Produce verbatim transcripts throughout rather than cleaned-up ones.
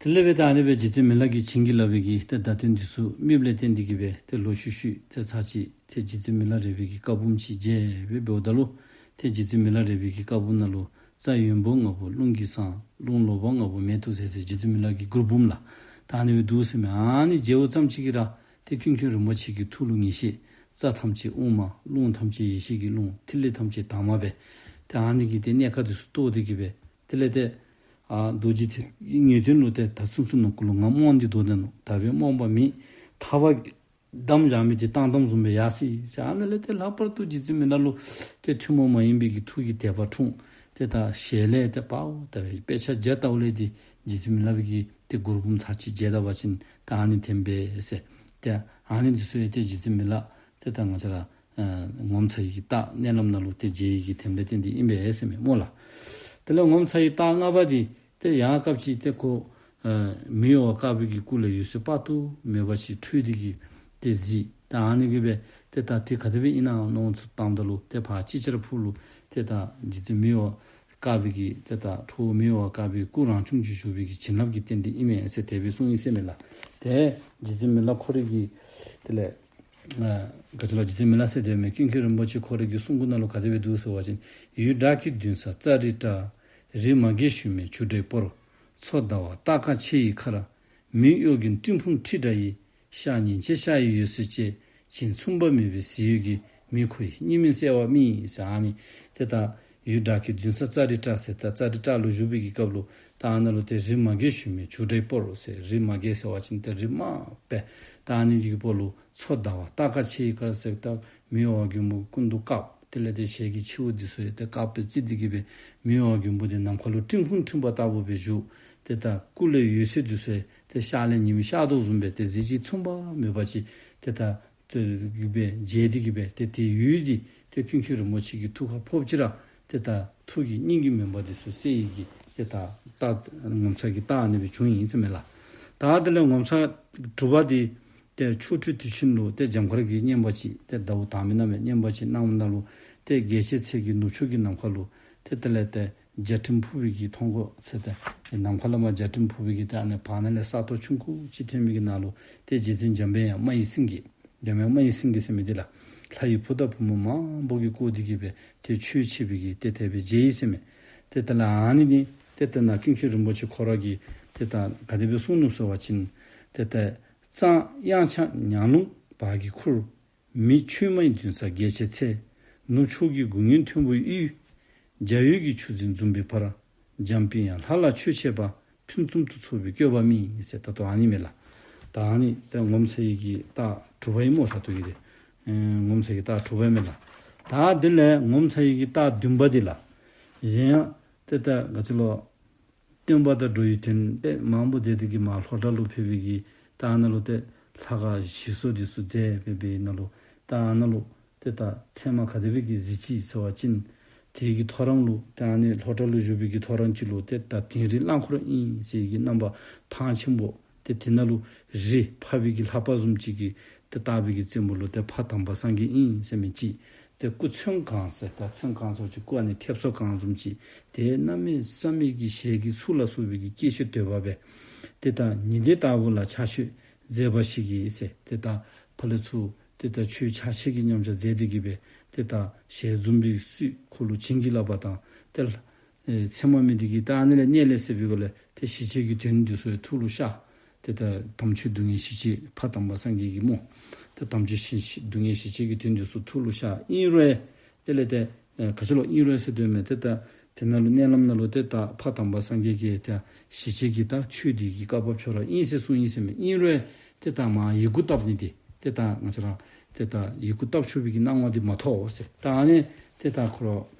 དེ་ལས་སྦེ་ད་ཨ་ནི་སྦེ་རྗེ་བཙུན་མི་ལ་གིས་བྱིན་གྱིས་བརླབས་པའི་གི་ཏེ་བརྡ་དོན་འདི་ཚུ་རྨིསཔ་ལས་བརྟེན་ཏེ་གི་སྦེ་ཏེ་ལོག་ཤུལ་ཤུལ་ཏེ་ཚར་གཅིག་ཏེ་རྗེ་བཙུན་མི་ལ་རས་པའི་གི་བཀའ་འབུམ་ཅིག་མཇལ་སྦེ་འབདཝ་ད་ལུ་ཏེ་རྗེ་བཙུན་མི་ལ་རས་པའི་གི་བཀའ་འབུམ་ནང་ལུ་རྩྭ་ཡོན་པོ་ལྔ་པོ་རླུང་གིས་ཟངས། རླུང་ལོག་པ་ལྔ་པོ་མེ་ཏོག་ཟེར་ཏེ་རྗེ་བཙུན་མི་ལ་གི་མགུར་འབུམ་ལགས། ད་ཨ་ནི་སྦེ་འདུག་ཟེར་མས། ཨ་ནི་མཇལཝ་ཙམ་ཅིག་གིས་ར་ཏེ་ཀུན་མཁྱེན་རིན་པོ་ཆེ་གི་ཐུགས་ལུ་ངེས་ཤེས། རྩྭ་ཐམས་ཅད་དབུ་མ། རླུང་ཐམས་ཅད་ཡེ་ཤེས་ཀྱི་རླུང་། ཐིག་ལེ་ཐམས་ཅད་དྭངས་མ་སྦེ། ཏེ་ཨ་ནི་གི་ཏེ་གནས་སྐབས་འདི་ཚུ་རྟོགས་ཏེ་གི་སྦེ། དེ་ལས་ཏེ་ཨ་རྡོ་རྗེ་ཐེག་པའི་ངེས་དོན་ལུ་ཏེ་ད་ཚུན་ཚོད་ནང་འཁོད་ལུ་ང་རྨོངས་ཏེ་སྡོད་དེ་ནུག། ད་འབདན་རྨོངས་པ་མེད། ཐར་པ་གི་གདམས་བཞག་མི་འདི་བཏང་བཏངམ་བཟུམ་སྦེ་ཡར་སོ་ཡི་ཟེར། ཨ་ནི་ལས་ཏེ་ལྷག་པར་དུ་རྗེ་བཙུན་མི་ལ་ལུ་ཏེ་ཐུན་མོང་མ་ཡིན་པའི་གི་ཐུགས་ཀྱི་དད་པ་འཁྲུངས། ཏེ་ད་ཞལ་ལས་ཏེ་པའོ་ད་དཔེ་ཆ་མཇལ་ལྟཝ་ལས་ཏེ་རྗེ་བཙུན་མི་ལ་གི་ཏེ་མགུར་འབུམ་ཚར་གཅིག་མཇལ་ད་པ་ཅིན་ད་ཨ་ནི་ཐོན་པས་ཟེར། ཏེ་ཨ་ནི་འདི་ཚུ་ཡང་ཏེ་རྗེ་བཙུན་མི་ལ་ཏེ་ད་ང་བཅས་ར་ཨ་ངོ་མཚར་བའི་གི་རྟགས་མནལ་ལམ་ནང་ལུ་ཏེ་མཇལ་བའི་གི་དེ་འབད་བརྟེན་ཏེ་ཨིན་པས་ཟེར་མས་སྨོ་ལགས། དེ་ལས་ངོ་མཚར་བའི་རྟགས་ལྔ་པ་འདི་ཏེ་ཡང་སྐབས་ཅིག་ཏེ་ཁོ་ཨ་མི་གཡོ་བ་དཀར་པོའི་གི་སྐུ་ལས་འོད་ཟེར་དཔག་ཏུ་མེད་པ་ཅིག་འཕྲོས་ཏེ་གི་ཏེ་གཟིགས། ད་ཨ་ནི་གི་སྦེ་ཏེ་ད་དེ་ག་དེ་སྦེ་ཨིན་ན་མནོ་བསམ་བཏངམ་ད་ལུ་ཏེ་ཕར་ཅིག་ཅར་ཕུག་ལུ་ཏེ་ད་རྗེ་བཙུན་མི་གཡོ་བ་དཀར་པོའི་གི་ཏེ་ད་ཁྲོ་བོ་མི་གཡོ་བ་དཀར་པོའི་སྐུ་རང་བྱུང་ཅིག་བཞུགས་པའི་གི་བྱིན་རླབས་ཀྱི་རྟེན་འབྲེལ་ཨིན་མས་ཟེར་དེ་སྦེ་གསུངས་ཡི་ཟེར་མས་ལགས། ཏེ་རྗེ་བཙུན་མི་ལ་ཁོ་རའི་གི་དེ་ལས་ཨ་ག་ཅི་ལོ་རྗེ་བཙུན་མི་ལ་ཟེར་དེ་མས། ཀུན་མཁྱེན་རིན་པོ་ཆེ་ཁོ་རའི་གི་གསུང་མགུར་ནང་ལུ་ག་དེ་སྦེ་འདུག་ཟེར་བ་ཅིན། ཡུལ་བྲག་གི་མདུན་ས་ཙ་རི་བྲག། རི་མ་གེ་ཞུན་མའི་ཆུ་འདྲའི་སྤོར། མཚོ་ཟླ་བ་སྟག་ཁ་ཆེ་ཡི་ཁར། མི་གཡོ་རྒྱུན་སྤྲིན་ཕུང་འཁྲིགས་འདྲ་ཡི། ཤར་ཉིན་བྱེད་ཤར་ཡི་འོད་ཟེར་བཅས། བྱིན་མཚུངས་པ་མེད་པའི་གཟི་འོད་ཀྱིས། མི་ཁོ་ཡི་སྙིང་མིག་གསལ་བ་རྨིས་ཟེར། ཨ་ནི་ཏེ་ད་ཡུལ་བྲག་གི་མདུན་ས་ཙ་རི་བྲག་ཟེར་ད་ཙ་རི་བྲག་ལུ་བཞུགས་པའི་གི་སྐབས་ལུ་ད་ཨ་ནཱ་ལུ་ཏེ་རི་མ་གེ་ཞུན་མའི་ཆུ་འདྲའི་སྤོར་ཟེར། རི་མ་གེ་ཟེར་བ་ཅིན་ཏེ་རི་དམར་པོ་ད་ཨ་ནི་གི་སྤོ་ལུ་མཚོ་ཟླ་བ་སྟག་ཁ་ཆེ་ཡི་ཁར་ཟེར་ད་མི་གཡོ་བ་མགོན་པོ་སྐུ་མདོག་དཀརཔོ་དེ་ལས་ཏེ་ཞལ་གྱི་མཆེ་བ་འདི་ཚུ་ཡང་ཏེ་དཀརཔོ་སྦེ་བརྩིགས་ཏེ་གི་སྦེ་མི་གཡོ་བ་མགོན་པོ་འདི་ནམ་མཁའ་ལུ་སྤྲིན་ཕུང་འཁྲིགས་པ་ལྟ་བུ་སྦེ་བཞུགས། ཏེ་ད་སྐུ་ལས་འོད་ཟེར་འདི་ཚུ་ཡང་ཏེ་ཤར་ལས་ཉིམ་ཤར་དོ་བཟུམ་སྦེ་ཏེ་གཟི་བརྗིད་མཚུངས་པ་མེད་པ་ཅིག་ཏེ་ད་ཏེ་གི་སྦེ་མཇལ་ཏེ་གི་སྦེ་ཏེ་དེ་ཡུལ་འདི་ཏེ་ཀུན་མཁྱེན་རིན་པོ་ཆེ་གི་ཐུགས་ཁར་ཕོགཔ་ཅིག་ར་ཏེ་ད་ཐུགས་ཀྱི་སྙིང་གི་མུན་པ་འདི་ཚུ་སེལ་བའི་གི་ཏེ་ད་རྟགས་ངོ་མཚར་གྱི་རྟགས་ཨ་ནི་སྦེ་བྱུང་ཡི་ཟེར་མས་ལགས། ད་དེ་ལས་ངོ་མཚར་དྲུག་པ་འདི་ཏེ་ཆོ་འཕྲུལ་དུས་ཆེན་ལུ་ཏེ་འཇམ་དཀར་གྱི་བསྙེན་པ་ཅིག་ཏེ་ཟླཝ་དང་པའི་ནམ་ཡང་བསྙེན་པ་ཅིག་གནངམ་ད་ལུ་ཏེ་རྒྱལ་བྱེད་ཚལ་གྱི་ནུབ་ཕྱོགས་ཀྱི་ནམ་མཁའ་ལུ་ཏེ་དེ་ལས་ཏེ་འཇའ་སྤྲིན་ཕུབ་པའི་གི་མཐོངས་གོ་ཟེར་ཏེ་ནམ་མཁའ་ལས་མར་འཇའ་སྤྲིན་ཕུབ་པའི་གི་ཏེ་ཨ་ནི་བར་ན་ལས་ས་སྟོང་ཆུང་ཀུ་ཅིག་ཐོན་པའི་གི་ནང་ལུ་ཏེ་རྗེ་བཙུན་འཇམ་དཔལ་དབྱངས་མ་ཡི་སེང་གེ་འཇམ་དབྱངས་མ་ཡི་སེང་གེ་ཟེར་མི་འདི་ལགས། ལྷ་ཡི་བུ་དང་བུ་མོ་མང་པོ་གིས་བསྐོར་ཏེ་གི་སྦེ་ཏེ་ཆོས་འཆད་པའི་གི་ཏེ་དེ་སྦེ་མཇལ་ཡི་ཟེར་མས། ཏེ་དེ་ལས་ཨ་ནི་འདི་ཏེ་ད་ནཱ་ཀུན་མཁྱེན་རིན་པོ་ཆེ་ཁོ་ར་གིས་ཏེ་ད་ག་དེ་སྦེ་གསུངས་ནུག་ཟེར་བ་ཅིན་ཏེ་ད་གཙང་གཡང་ཆགས་ཉང་ལུང་བར་གྱི་ཁུར། མི་ཆོས་མ་ཡི་མདུན་ས་རྒྱལ་བྱེད་ཚལ། ནུབ་ཕྱོགས་ཀྱི་དགུང་སྔོན་མཐོན་པོའི་དབུས། འཇའ་འོད་ཀྱི་ཆུ་འཛིན་འཛུམ་པའི་བར། འཇམ་དཔལ་དབྱངས་ལྷ་ལ་ཆོས་འཆད་པ། ཕུན་སུམ་དུ་ཚོགས་པའི་བཀོད་པ་རྨིས་ཟེར་ད་ལྟོ་ཨ་ནི་མས་ལགས། ད་ཨ་ནི་ཏེ་ངོ་མཚར་བའི་གི་རྟགས་དྲུག་པ་ཨིན་སྨོ་ཟེར་དོ་གི་ཏེ། ཨེ་ངོ་མཚར་བའི་གི་རྟགས་དྲུག་པ་མས་ལགས། ད་དེ་ལས་ངོ་མཚར་བའི་གི་རྟགས་བདུན་པ་འདི་ལགས། གཞན་ཡང་ཏེ་ད་ག་ཅི་ལོ། སྟོན་པ་དང་འགྲོ་བའི་དོན་ཏེ་མང་པོ་མཛད་དེ་གི་མར་ལྷོ་བྲག་ལུ་ཕེབས་པའི་གི་ད་ཨ་ནཱ་ལུ་ཏེ་ལྷ་ཁང་ཞིག་གསོ་འདི་ཚུ་མཛད་ཕེབས་པའི་ནང་ལུ་ད་ཨ་ནཱ་ལུ་ཏེ་ད་མཚན་མ་ག་དེ་སྦེ་གི་གཟིགས་ཅི་ཟེར་བ་ཅིན་དེ་གི་ཐོ་རངས་ལུ་ཏེ་ཨ་ནི་ལྷོ་བྲག་ལུ་བཞུགས་པའི་གི་ཐོ་རངས་ཅིག་ལུ་ཏེ་ད་དིང་རི་གླང་འཁོར་ཨིན་ཟེར་གི་རྣམ་པ་ཐང་ཆེན་པོ་ཏེ་དེ་ནང་ལུ་རི་ཕབ་པའི་གི་ལྷ་པ་བཟུམ་ཅིག་གིས་ཏེ་བཏགས་པའི་གི་རྩེ་མོ་ལུ་ཏེ་ཕ་དམ་པ་སངས་རྒྱས་ཨིན་ཟེར་མི་ཅིག། ཏེ་སྐུ་ཚོན་གང་ཟེར་ད་ཚོན་གང་ཟེར་བ་ཅིན་སྐུ་ཨ་ནི་མཐེབ་སོ་གང་བཟུམ་ཅིག། ཏེ་གནམ་མེད་ས་མེད་ཀྱི་ཞལ་གྱི་ཚུལ་ལ་སོགས་པའི་གི་སྐྱེ་མཆེད་དོད་པ་སྦེ། ཏེ་ད་ཉི་ཟླའི་ལྟ་བུ་ལ་ཕྱག་མཆོད་མཛད་པ་ཞིག་གིས་ཟེར། ཏེ་ད་ཕར་ལས་ཚུར་ཏེ་ད་ཆོས་ཕྱག་མཆོད་ཀྱི་མཉམ་བཞག་མཛད་དེ་གི་སྦེ་ཏེ་ད་ཞལ་འཛུམ་པའི་ཚུལ་ཁོ་ལུ་བྱིན་གྱིས་བརླབས་པ་དང་ཏེ་ཨེ་མཚན་མ་མེད་དེ་གི་ད་ཨ་ནི་ལས་མནལ་ལས་སད་པའི་སྒོ་ལས་ཏེ་ཞི་བྱེད་ཀྱི་དོན་འདི་ཚུ་ཡང་ཐུགས་ལུ་ཤར། ཏེ་ད་དམ་ཆོས་སྡུག་བསྔལ་ཞི་བྱེད་ཕ་དམ་པ་སངས་རྒྱས་ཀྱི་སྨོ། ཏེ་དམ་ཆོས་ཞི་སྡུག་བསྔལ་ཞི་བྱེད་ཀྱི་དོན་འདི་ཚུ་ཐུགས་ལུ་ཤར། ཨིན་རུང་དེ་ལས་ཏེ་ཨེ་ག་ཅི་ལོ་ཨིན་རུང་ཟེར་དོ་མས། ཏེ་ད་དེ་ནང་ལུ་མནལ་ལམ་ནང་ལུ་ཏེ་ད་ཕ་དམ་པ་སངས་རྒྱས་ཀྱིས་ཏེ་ཞི་བྱེད་ཀྱི་ད་ཆོས་འདི་གི་བཀའ་བབས་ཆོས་ར་ཨིན་ཟེར་གསུངས་ཡི་ཟེར་མས། ཨིན་རུང་ཏེ་ད་མར་ཡི་གུ་བཏབ་ནི་འདི་ཏེ་ད་ང་བཅས་ར་ཏེ་ད་ཡི་གུ་བཏབ་ཆོག་པའི་གི་སྣང་བ་འདི་མ་ཐོབ་ཟེར། ད་ཨ་ནི་ཏེ་ད་ཁོ་ར་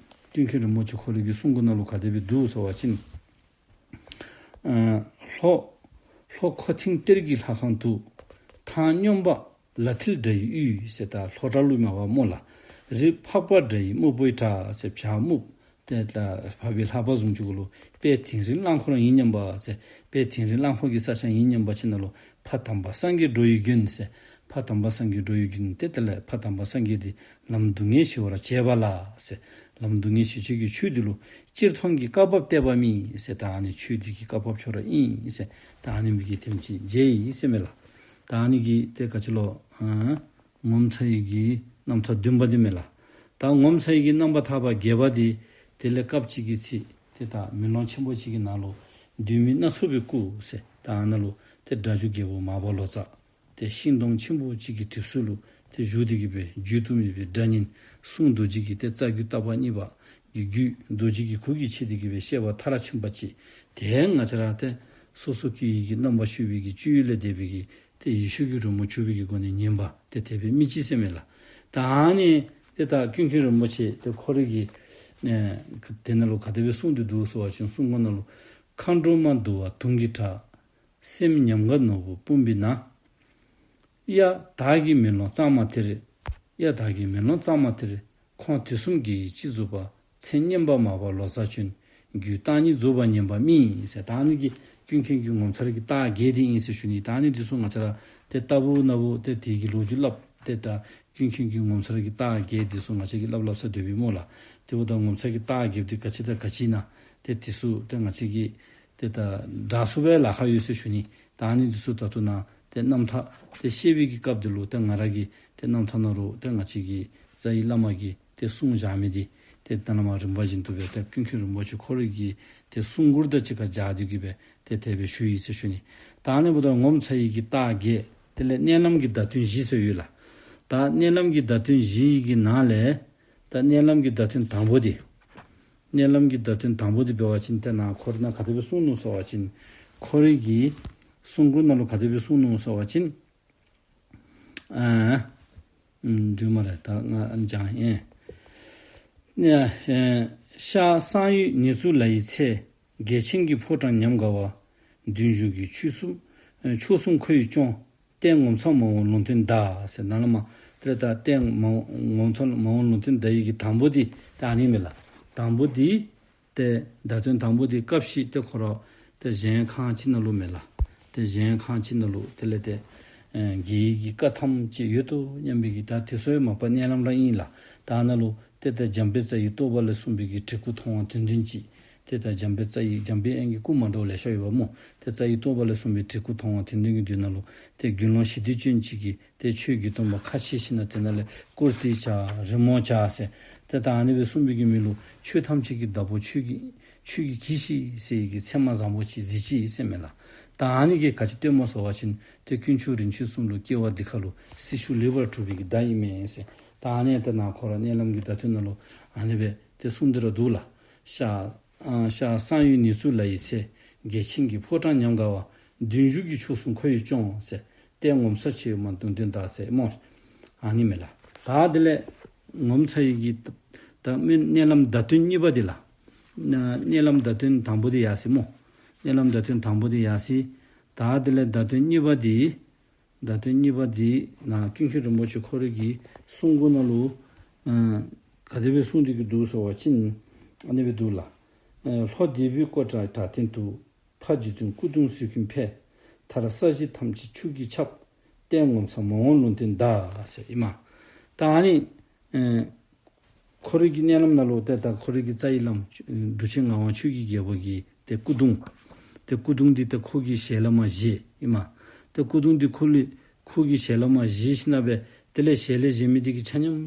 ཀུན་མཁྱེན་རིན་པོ་ཆེ་ཁོ་རའི་གི་གསུང་མགུར་ནང་ལུ་ག་དེ་སྦེ་འདུག་ཟེར་བ་ཅིན། ཨ་ལྷོ་ལྷོ་ཁོ་ཐིང་གཏེར་གྱི་ལྷ་ཁང་དུ། ཐང་སྙོམས་པ་ལ་ཐིལ་འདྲ་ཡི་དབུས་ཟེར། ད་ལྷོ་བྲག་ལུ་མ་པ་སྨོ་ལགས། རི་ཕག་པ་འདྲ་ཡི་སྨུག་པོའི་བྲག་ཟེར། བྱག་སྨུག་ཏེ་ད་ཕག་པའི་ལྷག་པ་བཟུམ་ཅིག་གུ་ལུ་དཔལ་དིང་རི་གླང་འཁོར་ཨིན་སྙམ་པ་ཟེར། དཔལ་དིང་རི་གླང་འཁོར་གྱི་ས་ཆ་ཨིན་སྙམ་པ་ཅིག་ནང་ལུ་ཕ་དམ་པ་སངས་རྒྱས་འགྲོ་བའི་མགོན་ཟེར། ཕ་དམ་པ་སངས་རྒྱས་འགྲོ་བའི་མགོན་ཏེ་དེ་ལས་ཕ་དམ་པ་སངས་རྒྱས་འདི་ལམ་སྡུག་བསྔལ་ཞི་བར་བྱེད་པ་ལ་ཟེར། ལམ་སྡུག་བསྔལ་ཞི་བྱེད་ཀྱི་ཆོས་འདི་ལུ་སྤྱིར་མཐོང་གི་བཀའ་བབས་གཏད་པ་མེད་ཟེར། ད་ཨ་ནི་ཆོས་འདི་གི་བཀའ་བབས་ཁྱོད་ར་ཨིན་ཟེར། ད་ཨ་ནི་མི་གི་ཐེམ་ཅིག་མཇལ་ཡི་ཟེར་མས་ལགས། ད་ཨ་ནི་གི་ཏེ་ག་ཅི་ལོ། ཨ་ངོ་མཚར་བའི་གི་རྣམ་ཐར་བདུན་པ་འདི་མས་ལགས། ད་ངོ་མཚར་བའི་གི་རྣམ་པར་ཐར་པ་བརྒྱད་པ་འདི་དེ་ལས་སྐབས་ཅིག་གི་ཚེ་ཏེ་ད་མེ་ལོང་ཆེན་པོ་ཅིག་གི་ནང་ལུ་བདུད་མི་སྣ་ཚོགས་པའི་སྐུ་ཟེར། ད་ཨ་ནཱ་ལུ་ཏེ་སྒྲ་སྒྱུར་རྒྱལ་པོ་མར་པ་ལོ་ཙཱ་ཏེ་ཤིང་སྡོང་ཆེན་པོ་ཅིག་གི་གྲིབ་སོ་ལུ་ཏེ་བཞུགས་ཏེ་གི་སྦེ་བརྗོད་དུ་མེད་པའི་སྒྲ་སྙན། གསུང་རྡོ་རྗེ་གི་ཏེ་རྩ་རྒྱུད་བརྟག་པ་གཉིས་པ་གི་རྒྱུད་རྡོ་རྗེ་གི་གུར་གྱིས་ཕྱེ་སྟེ་གི་སྦེ་བཤད་པ་མཐར་ཕྱིན་པ་ཅིག། དེ་ང་བཅས་ར་ཏེ་སོ་སོ་སྐྱེ་བོའི་གི་རྣམ་པར་ཤེས་པའི་གི་སྤྱོད་ཡུལ་ལས་འདས་པའི་གི་ཏེ་ཡེ་ཤེས་ཀྱི་རོལ་མོ་བྱུག་པའི་གི་སྒོ་ནས་ཉན་པ་ཏེ་དེ་སྦེ་མི་ཅིག་ཟེར་མས་ལགས། ད་ཨ་ནི་ཏེ་ད་ཀུན་མཁྱེན་རིན་པོ་ཆེ་ཏེ་ཁོ་རའི་གི་ཨེ་དེ་ནང་ལུ་ག་དེ་སྦེ་གསུངས་ཏེ་འདུག་ཟེར་བ་ཅིན་གསུང་མགུར་ནང་ལུ། མཁའ་འགྲོ་མ་འདུ་བ་དུང་གི་སྒྲ། སེམས་ཉམས་དགའ་ནོར་བུ་སྤུངས་པའི་ནང་། གཡའ་དག་གི་མེ་ལོང་གཙང་མ་དེར། གཡའ་དག་གི་མེ་ལོང་གཙང་མ་དེར། ཁོང་དུས་གསུམ་དགེ་བའི་སྤྱི་གཟུགས་པ། མཚན་སྙན་པ་མར་པ་ལོ་ཙཱ་བྱོན། རྒྱུད་བརྟག་གཉིས་རྫོགས་པ་ཉན་པ་རྨིས་ཟེར། ད་ཨ་ནི་གི་ཀུན་མཁྱེན་གྱི་ངོ་མཚར་གྱི་རྟགས་བརྒྱད་འདི་ཨིན་ཟེར་ཞུ་ནི། ད་ཨ་ནི་འདི་ཚུ་ང་བཅས་ར་ཏེ་ལྟ་བུ་ན་བུ་ཏེ་དེ་གི་ལོ་རྒྱུས་སླབ་ཏེ་ད་ཀུན་མཁྱེན་གྱི་ངོ་མཚར་གྱི་རྟགས་བརྒྱད་འདི་ཚུ་ང་བཅས་ཀྱིས་སླབ་སླབ་ས་སྡོད་པས་སྨོ་ལགས། དེ་འབདཝ་ད་ངོ་མཚར་གྱི་རྟགས་བརྒྱད་འདི་ག་ཅི་དང་ག་ཅི་ཨིན་ན་ཏེ་འདི་ཚུ་ཏེ་ང་བཅས་ཀྱིས་ཏེ་ད་བསྒྲག་ཚུགས་པའི་ལཱ་ཁག་ཡོད་ཟེར་ཞུ་ནི། ད་ཨ་ནི་འདི་ཚུ་ད་ལྟོ་ནཱ་ཏེ་རྣམ་ཐར་ཏེ་བཤད་པའི་གི་སྐབས་འདི་ལུ་ཏེ་ང་ར་གིས་ཏེ་རྣམ་ཐར་ནང་ལུ་ཏེ་ང་བཅས་ཀྱི་རྩ་བའི་བླ་མ་གིས་ཏེ་གསུངས་བཞག་མི་འདི་ཏེ་ད་ནཱ་མར་རིམ་པ་བཞིན་དུ་སྦེ་ཏེ་ཀུན་མཁྱེན་རིན་པོ་ཆེ་ཁོ་རའི་གི་ཏེ་གསུང་མགུར་དང་གཅིག་ཁར་སྦྱར་ཏེ་གི་སྦེ་ཏེ་དེ་སྦེ་ཞུ་ཡི་ཟེར་ཞུ་ནི། ད་ཨ་ནི་འབདཝ་ད་ངོ་མཚར་བའི་གི་རྟགས་བརྒྱད། དེ་ལས་མནལ་ལམ་གྱི་བརྡ་དོན་བཞི་ཟེར་ཡོད་ལགས། ད་མནལ་ལམ་གྱི་བརྡ་དོན་བཞི་ཡི་གི་ནང་ལས་ད་མནལ་ལམ་གྱི་བརྡ་དོན་དང་པོ་འདི། མནལ་ལམ་གྱི་བརྡ་དོན་དང་པོ་འདི་འབད་བ་ཅིན་ཏེ་ནཱ་ཁོ་ར་ནཱ་ག་དེ་སྦེ་གསུངས་ནུག་ཟེར་བ་ཅིན་ཁོ་རའི་གི་གསུང་མགུར་ནང་ལུ་ག་དེ་སྦེ་གསུངས་ནུག་ཟེར་བ་ཅིན་ཨ་ཨམ་འདུག་སྨ་རེ། ད་ང་ཨ་ནི་སྦྱང་ཨིན། ཨེ་ཤར་གསང་ཡུལ་ཉེ་ཚུལ་ལ་ཡི་ཚེ། རྒྱལ་ཆེན་གྱི་ཕོ་བྲང་ཉམས་དགའ་བ། མདུན་བཞུགས་ཀྱི་ཆོས་གསུམ་ཨེ་ཕྱོགས་གསུམ་ཁོ་ཡི་སྐྱོང་། རྟེན་ངོ་མཚར་མ་འོངས་ལུང་བསྟན་གདའ་ཟེར། ནཱ་ལས་མར་ཏེ་ད་རྟེན་ངོ་མཚར་མ་འོངས་ལུང་བསྟན་གདའ་ཡི་གི་དང་པོ་འདི་ད་ཨ་ནི་མས་ལགས། དང་པོ་འདི་ཏེ་བརྡ་དོན་དང་པོ་འདི་སྐབས་ཤིག་ཏེ་ཁོ་ར་ཏེ་གཞལ་ཡས་ཁང་ཅིག་ནང་ལུ་མས་ལགས། ཏེ་གཞལ་ཡས་ཁང་ཅིག་ནང་ལུ་དེ་ལས་ཏེ་ཨེ་དགེ་བའི་གི་བཀའ་ཐམས་ཅད་ཡོད་དོ་སྙམ་པའི་གི་ད་དེ་ཚུ་ཡང་མ་པ་མནལ་ལམ་ར་ཨིན་ལགས། ད་ནཱ་ལུ་ཏེ་ད་འཇམ་དཔལ་རྩ་བའི་རྟོགས་པ་ལས་གསུངས་པའི་གི་བྲིས་སྐུ་མཐོང་བ་དོན་ལྡན་ཅིག། ཏེ་ད་འཇམ་དཔལ་རྩ་བའི་འཇམ་དཔལ་དབྱངས་ཀྱི་སྐུ་མ་འདྲཝ་ལེ་ཤ་ཡོདཔ་སྨོ། ཏེ་རྩ་བའི་རྟོགས་པ་ལས་གསུངས་པའི་བྲིས་སྐུ་མཐོང་བ་དོན་ལྡན་གྱི་མདུན་ནང་ལུ་ཏེ་དགེ་སློང་ཞི་བདེ་ཅན་ཅིག་གིས་ཏེ་ཆོས་ཀྱི་སྟོན་པ་ཁ་ཕྱེ་ཞིནམ་ལས་དེ་ནང་ལས་བཀུར་སྟི་བྱ་རི་མོ་བྱ་ཟེར། ཏེ་ད་ཨ་ནི་སྦེ་གསུངས་པའི་གི་མི་ལུ་ཆོས་ཐམས་ཅད་ཀྱི་བདག་པོ་ཁྱོད་ཀྱིས་ཁྱོད་ཀྱིས་གྱིས་ཤིག་ཟེར་བའི་གི་མཚན་མ་བཟང་པོ་ཅིག་གཟིགས་ཅི་ཟེར་མས་ལགས། ད་ཨ་ནི་གིས་ག་ཅི་སྟོནམ་སྨོ་ཟེར་བ་ཅིན་ཏེ་དཀོན་མཆོག་རིན་ཆེན་གསུམ་ལུ་སྐྱེ་བ་འདི་ཁ་ལུ་སྲི་ཞུ་ལེགས་པར་གྲུབ་པའི་གི་བརྡ་ཨིན་མས་ཟེར། ད་ཨ་ནི་ད་ནཱ་ཁོ་ར་མནལ་ལམ་གྱི་བརྡ་དོན་ནང་ལུ་ཨ་ནི་སྦེ་ཏེ་གསུངས་ཏེ་ར་འདུག་ལགས། ཤར་ཨ་ཤར་གསང་ཡུལ་ཉེ་ཚུལ་ལ་ཡི་ཚེ། རྒྱལ་ཆེན་གྱི་ཕོ་བྲང་ཉམས་དགའ་བ། མདུན་བཞུགས་ཀྱི་ཕྱོགས་གསུམ་ཁོ་ཡི་སྐྱོང་ཟེར། རྟེན་ངོ་མཚར་ཆེ་བའི་མ་ལུང་བསྟན་གདའ་ཟེར་སྨོ། ཨ་ནི་མས་ལགས། ད་དེ་ལས་ངོ་མཚར་བའི་གི་ད་མནལ་ལམ་བརྡ་དོན་གཉིས་པ་འདི་ལགས། མནལ་ལམ་བརྡ་དོན་དང་པོ་འདི་ཡར་སོ་ཡི་སྨོ། མནལ་ལམ་བརྡ་དོན་དང་པོ་འདི་ཡར་སོ་ཡི། ད་དེ་ལས་བརྡ་དོན་གཉིས་པ་འདི་བརྡ་དོན་གཉིས་པ་འདི་ནཱ་ཀུན་མཁྱེན་རིན་པོ་ཆེ་ཁོ་རའི་གི་གསུང་མགུར་ནང་ལུ་ཨ་ག་དེ་སྦེ་གསུངས་ཏེ་གི་འདུག་ཟེར་བ་ཅིན་ཨ་ནི་སྦེ་འདུག་ལགས། ཨ་ལྷོ་འདི་པའི་ཀོ་ཊ་བྲག་སྟེང་དུ། ཕ་རྗེ་བཙུན་སྐུ་གདུང་གཟུགས་ཀུན་ཕེབས། མཐར་ས་གཞི་ཐམས་ཅད་ཆུ་གིས་ཁྱབ། རྟེན་ངོ་མཚར་མ་འོངས་ལུང་བསྟན་གདའ་ཟེར་ཨིན་མས། ད་ཨ་ནི་ཨེ་ཁོ་རའི་གི་མནལ་ལམ་ནང་ལུ་ཏེ་ད་ཁོ་རའི་གི་རྩ་བའི་བླམ་འབྲུག་ཆེན་ངག་དབང་ཆོས་ཀྱི་རྒྱལ་པོ་གི་ཏེ་སྐུ་གདུང་། ཏེ་སྐུ་གདུང་འདི་ཏེ་ཁོ་གི་ཞལ་ལས་མར་བཞེས་ཨིན་མས། ཏེ་སྐུ་གདུང་འདི་ཁོ་ལས་ཁོ་གི་ཞལ་ལས་མར་བཞེས་ཞིནམ་ལས་དེ་ལས་ཞལ་ལས་བཞེས་མི་འདི་གི་ཆ་མཉམ་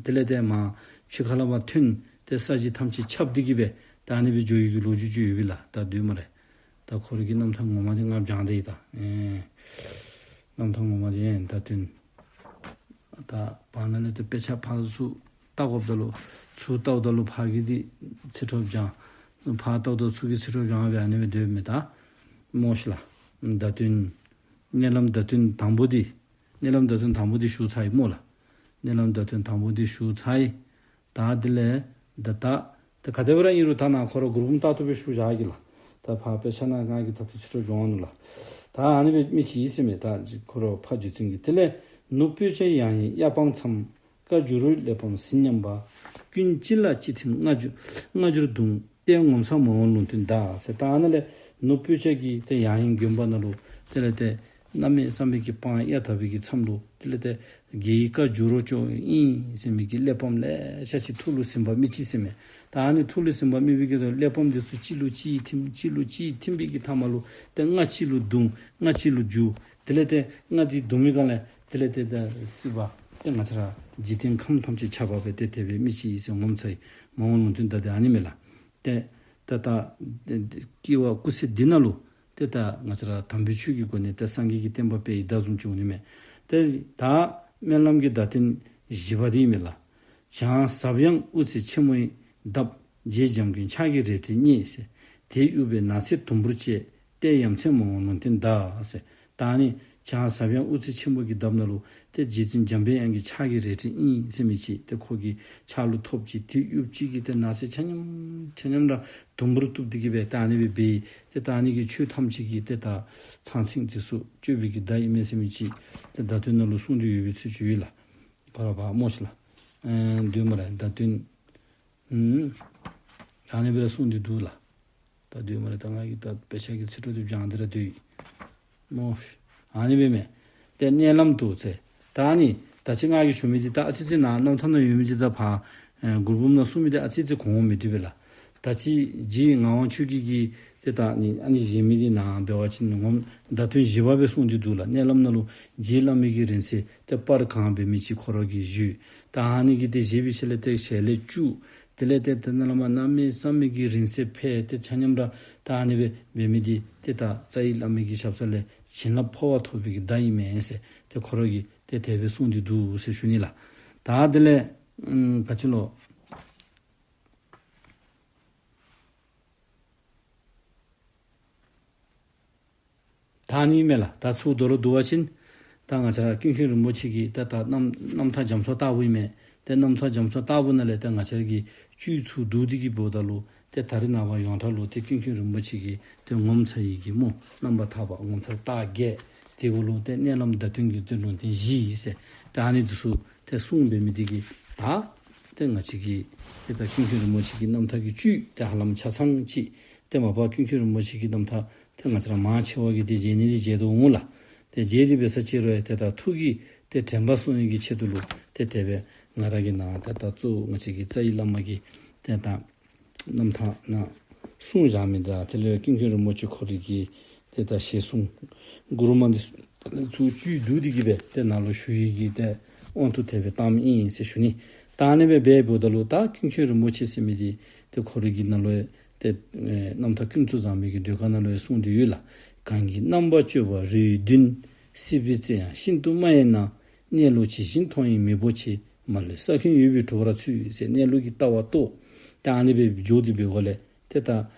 དེ་ལས་ཏེ་མར་ཕྱི་ཁ་ལས་མར་ཐོན་ཏེ་ས་གཞི་ཐམས་ཅད་ཁྱབ་སྟེ་གི་སྦེ་ད་ཨ་ནི་སྦེ་འགྱོ་ཡི་གི་ལོ་རྒྱུས་ཅིག་ཡོད་པས་ལགས། ད་འདུག་སྨ་རེ། ད་ཁོ་རའི་གི་རྣམ་ཐར་ངོ་མ་འདི་ང་སྦྱང་སྟེ་ཡི་ད། ཨེ་རྣམ་ཐར་ངོ་མ་འདི་ཨེ་བརྡ་དོན། ད་བར་ན་ལས་ཏེ་དཔེ་ཆ་ཕར་ཚུར་བལྟ་དགོཔ་ད་ལུ་ཚུར་བལྟཝ་ད་ལུ་ཕར་གྱི་འདི་ཚིག་འཕྲོ་སྦྱང་། ཕར་བལྟཝ་ད་ཚུར་གྱི་ཚིག་འཕྲོ་སྦྱང་སྦེ་ཨ་ནི་སྦེ་སྡོདཔ་མས་ད། སྨོ་ཤིག་ལགས། བརྡ་དོན་མནལ་ལམ་བརྡ་དོན་དང་པོ་འདི་མནལ་ལམ་བརྡ་དོན་དང་པོ་འདི་ཞུ་ཚར་ཡི་སྨོ་ལགས། མནལ་ལམ་བརྡ་དོན་དང་པོ་འདི་ཞུ་ཚར་ཡི། ད་དེ་ལས་ད་ད་ད་ག་དེ་སྦེ་ར་ཨིན་རུང་ད་ནཱ་ཁོ་ར་མགུར་འབུམ་ལྟར་དུ་སྦེ་ཞུ་བཞག་གེ་ལགས། ད་ཕར་དཔེ་ཆ་ནང་ང་གིས་ད་ལྟོ་ཚིག་འཕྲོ་སྦྱོང་ནུག་ལགས། ད་ཨ་ནི་སྦེ་མི་ཅིག་ཨིན་ཟེར་མས། ད་ཁོ་ར་ཕ་རྗེ་བཙུན་གྱི་དེ་ལས་ནུབ་སྤོས་སྐྱ་གཡང་ཡིག་གཡའ་སྤང་མཚམས། བཀའ་འགྱུར་རོའི་གླེགས་བམ་གཟི་མཉམ་པ། ཀུན་གཅིག་ལ་གཅིག་ཐིམ་སྔ་འགྱུར་སྔ་འགྱུར་གདུང་། རྟེན་ངོ་མཚར་མ་འོངས་ལུང་བསྟན་གདའ་ཟེར། ད་ཨ་ནཱ་ལས་ནུབ་སྤོས་སྐྱ་གི་ཏེ་གཡང་ཡིག་དགོན་པ་ནང་ལུ་དེ་ལས་ཏེ་ གནམ་མེད་ས་མེད་ཀྱི་སྤང་གཡའ་དག་པའི་གི་མཚམས་ལུ་དེ་ལས་ཏེ་རྒྱལ་བའི་བཀའ་འགྱུར་རོ་ཅོག་ཨིན་ཟེར་མི་གི་གླེགས་བམ་ལེ་ཤ་ཅིག་ཐུགས་ལུ་ཟིན་པ་མི་ཅིག་ཟེར་མས། ད་ཨ་ནི་ཐུགས་ལུ་ཟིན་པ་མི་བའི་གི་གླེགས་བམ་འདི་ཚུ་གཅིག་ལུ་གཅིག་ཐིམ་གཅིག་ལུ་གཅིག་ཐིམ་པའི་གི་མཐའ་མ་ལུ་ཏེ་རྔ་གཅིག་ལུ་བརྡུང་རྔ་གཅིག་ལུ་འགྱུར། དེ་ལས་ཏེ་རྔ་འདི་བརྡུང་མི་སྒང་ལས་དེ་ལས་ཏེ་ད་སྲིད་པ་ཏེ་ང་བཅས་ར་འཇིག་རྟེན་ཁམས་ཐམས་ཅད་ཁྱབ་པ་སྦེ་ཏེ་དེ་སྦེ་མི་ཅིག་ཨིན་ཟེར་ངོ་མཚར་ཡི། མ་འོངས་ལུང་བསྟན་ད་ཏེ་ཨ་ནི་མས་ལགས། ཏེ་ཏེ་ད་སྐྱེ་བ་སྐུ་ཚེ་འདི་ནང་ལུ་ཏེ་ད་ང་བཅས་ར་དམ་པའི་ཆོས་ཀྱི་སྒོ་ནས་ཏེ་སངས་རྒྱས་ཀྱི་བསྟན་པ་སྤེལ་ཡི་ད་བཟུམ་ཅིག་འོང་ནི་མས། ཏེ་ད་སྨོན་ལམ་གྱི་བརྡ་དོན་བཞི་པ་འདི་ཨིན་མས་ལགས། བྱང་ཟབ་ཡངས་དབུ་རྩེ་ཆེན་མོའི་འདབས། རྗེ་འཇམ་མགོན་ཕྱག་གི་རལ་གྲི་བརྙེས་ཟེར། དེ་གཡུག་པས་ནགས་ཚལ་དུམ་བུར་བཅད། ཏེ་ཡ་མཚན་མ་འོངས་ལུང་བསྟན་གདའ་ཟེར། ད་ཨ་ནི་བྱང་ཟབ་ཡངས་དབུ་རྩེ་ཆེན་པོ་གི་འདབས་ནང་ལུ་ཏེ་རྗེ་བཙུན་འཇམ་དཔལ་དབྱངས་ཀྱི་ཕྱག་གི་རལ་གྲི་ཨིན་ཟེར་མི་ཅིག་ཏེ་ཁོ་གི་ཕྱག་ལུ་ཐོབ་ཅི། དེ་གཡུག་ཅི་གིས་ཏེ་ནགས་ཚལ་ཆ་མཉམ་ཆ་མཉམ་ར་དུམ་བུར་གཏུབ་སྟེ་གིས་སྦེ་ད་ཨ་ནི་སྦེ་འབད་ཡི། ཏེ་ད་ཨ་ནི་གི་ཆོས་ཐམས་ཅད་ཀྱི་ཏེ་ད་ཚང་ཚིང་འདི་ཚུ་གཅོད་པའི་གི་བརྡ་ཨིན་མས་ཟེར་མི་ཅིག་ཏེ་བརྡ་དོན་ནང་ལུ་གསུངས་ཏེ་ཡོད་པའི་ཚུལ་ཅིག་ཡོད་ལགས། ཁོ་ར་བ་མོ་ཤིག་ལགས། ཨེ་འདུག་སྨ་རེ་བརྡ་དོན། ཨུམ། ད་ཨ་ནི་སྦེ་ར་གསུངས་ཏེ་འདུག་ལགས། ད་འདུག་སྨ་རེ་ད་ང་གིས་ད་དཔེ་ཆ་གི་ཚིག་འཕྲོ་འདི་སྦྱང་སྟེ་ར་སྡོད་ཡི། མོ་ཤིག་ཨ་ནི་སྦེ་མས། ཏེ་མནལ་ལམ་དུ་ཟེར། ད་ཨ་ནི་ད་ཅི་ང་གིས་ཞུ་མི་འདི་ད་ཨ་ཙི་ཙི་ནཱ་རྣམ་ཐར་ནང་ཡོད་མི་འདི་ད་ཕར་ཨེ་མགུར་འབུམ་ནང་གསུངས་མི་འདི་ཨ་ཙི་ཙི་གོང་འོག་མི་འགྲིག་པས་ལགས། ད་ཅི་རྗེ་ངག་དབང་ཆོས་རྒྱལ་གྱིས་ཏེ་ད་ཨ་ནི་ཨ་ནི་བཞེངས་མི་འདི་ནཱ་འབད་བ་ཅིན་ངོ་མ་བརྡ་དོན་བཞི་པ་སྦེ་གསུངས་ཏེ་འདུག་ལགས། མནལ་ལམ་ནང་ལུ་རྗེ་བླ་མའི་གི་རིང་བསྲེལ་ཏེ་སྤར་གང་འབད་མི་ཅིག་ཁོ་ར་གིས་བཞེས། ད་ཨ་ནི་གིས་ཏེ་བཞེས་པའི་ཤུལ་ལས་ཏེ་ཞལ་ལས་སྐྱུག། དེ་ལས་ཏེ་ཏེ་མནལ་ལམ་གནམ་མེད་ས་མེད་ཀྱི་རིང་བསྲེལ་འཕེལ་ཏེ་ཆ་མཉམ་ར་ད་ཨ་ནི་སྦེ་འབད་མི་འདི་ཏེ་ད་རྩ་བའི་བླ་མའི་གི་ཞབས་ས་ལས་བྱིན་རླབས་འཕོ་བ་ཐོབ་པའི་གི་བརྡ་ཨིན་མས་ཟེར་ཏེ་ཁོ་ར་གིས་ཏེ་དེ་སྦེ་གསུངས་ཏེ་འདུག་ཟེར་ཞུ་ནི་ལགས། ད་དེ་ལས་ཨམ་ག་ཅི་ལོ། ད་ཨ་ནི་མས་ལགས། ད་ཚུར་མདོར་བསྡུ་བ་ཅིན་ད་ང་བཅས་ར་ཀུན་མཁྱེན་རིན་པོ་ཆེ་གི་ད་ད་རྣམ་རྣམ་ཐར་རྒྱ་མཚོ་ལྟ་བུ་ཨིན་མས། ཏེ་རྣམ་ཐར་རྒྱ་མཚོ་ལྟ་བུ་ནང་ལས་ད་ང་བཅས་ར་གིས་བཅུད་ཚུར་བསྡུ་སྟེ་གིས་འབདཝ་ད་ལུ་ཏེ་ད་རེས་ནངས་པ་ཡོངས་གྲགས་ལུ་ཏེ་ཀུན་མཁྱེན་རིན་པོ་ཆེ་གི་ཏེ་ངོ་མཚར་ཡི་གི་སྨོ་རྣམ་པར་ཐར་པ་ངོ་མཚར་རྟགས་བརྒྱད། དེ་གུ་ལུ་ཏེ་མནལ་ལམ་བརྡ་དོན་གྱི་ཏེ་ལུང་བསྟན་བཞི་ཟེར་ཏེ་ཨ་ནི་འདི་ཚུ་ཏེ་གསུངས་འབད་མི་འདི་གིས་ད་ཏེ་ང་བཅས་ཀྱི་ཏེ་ད་ཀུན་མཁྱེན་རིན་པོ་ཆེ་གི་རྣམ་ཐར་གྱི་བཅུད་ཏེ་ཧ་ལམ་ཆ་ཚང་ཅིག་ཏེ་མ་པ་ཀུན་མཁྱེན་རིན་པོ་ཆེ་གི་རྣམ་ཐར་ཏེ་ང་བཅས་ར་མང་ཆེ་བ་གིས་ཏེ་མཇལ་ནི་འདི་མཇལ་དོ་འོང་ལགས། ཏེ་མཇལ་ཏེ་འབད་ས་ཅིག་རུང་ཡང་ཏེ་ད་ཐུགས་ཀྱི་ཏེ་དྲན་པ་སྲུང་ནི་གི་ཆེད་དུ་ལུ་ཏེ་དེ་སྦེ་ང་ར་གིས་ནཱ་ཏེ་ད་གཙོ་བོ་ང་བཅས་ཀྱི་རྩ་བའི་བླ་མ་གི་ཏེ་ད་རྣམ་ཐར་ནང་གསུངས་བཞག་མི་དང་དེ་ལས་ཀུན་མཁྱེན་རིན་པོ་ཆེ་ཁོ་རའི་གི་ཏེ་ད་ཞལ་གསུང་མགུར་མ་འདི་ཚུ་བཅུད་བསྡུ་སྟེ་གིས་སྦེ་ཏེ་ནཱ་ལུ་ཞུ་ཡི་གི་ཏེ་དབང་དུ་དེ་སྦེ་བཏངམ་ཨིན་ཟེར་ཞུ་ནི། ད་ཨ་ནི་སྦེ་འབདཝ་ད་ལུ་ད་ཀུན་མཁྱེན་རིན་པོ་ཆེ་ཟེར་མི་འདི་ཏེ་ཁོ་རའི་གི་ནང་ལུ་ཏེ་ཨེ་རྣམ་ཐར་ཀུན་ཏུ་བཟང་པོའི་གི་ཟློས་གར་ནང་ལུ་ཡང་གསུངས་ཏེ་ཡོད་ལགས། གང་གི་རྣམ་པར་དཔྱོད་པ་རེ་བདུན། སྲིད་པའི་རྩེ་ཡང་ཤིན་ཏུ་དམའ་བའི་ནང་། གནས་ལུགས་ཇི་བཞིན་མཐོང་བའི་མི་བོ་ཆེ། མ་ལུས་ས་ཁྱོན་ཡོལ་བའི་གྲུ་བར་ཚུད་ཟེར་གནས་ལུགས་ཀྱི་ལྟ་བ་རྟོགས། ཏེ་ཨ་ནི་སྦེ་འགྱོ་སྟེ་འབདཝ་ལས་ཏེ་ད་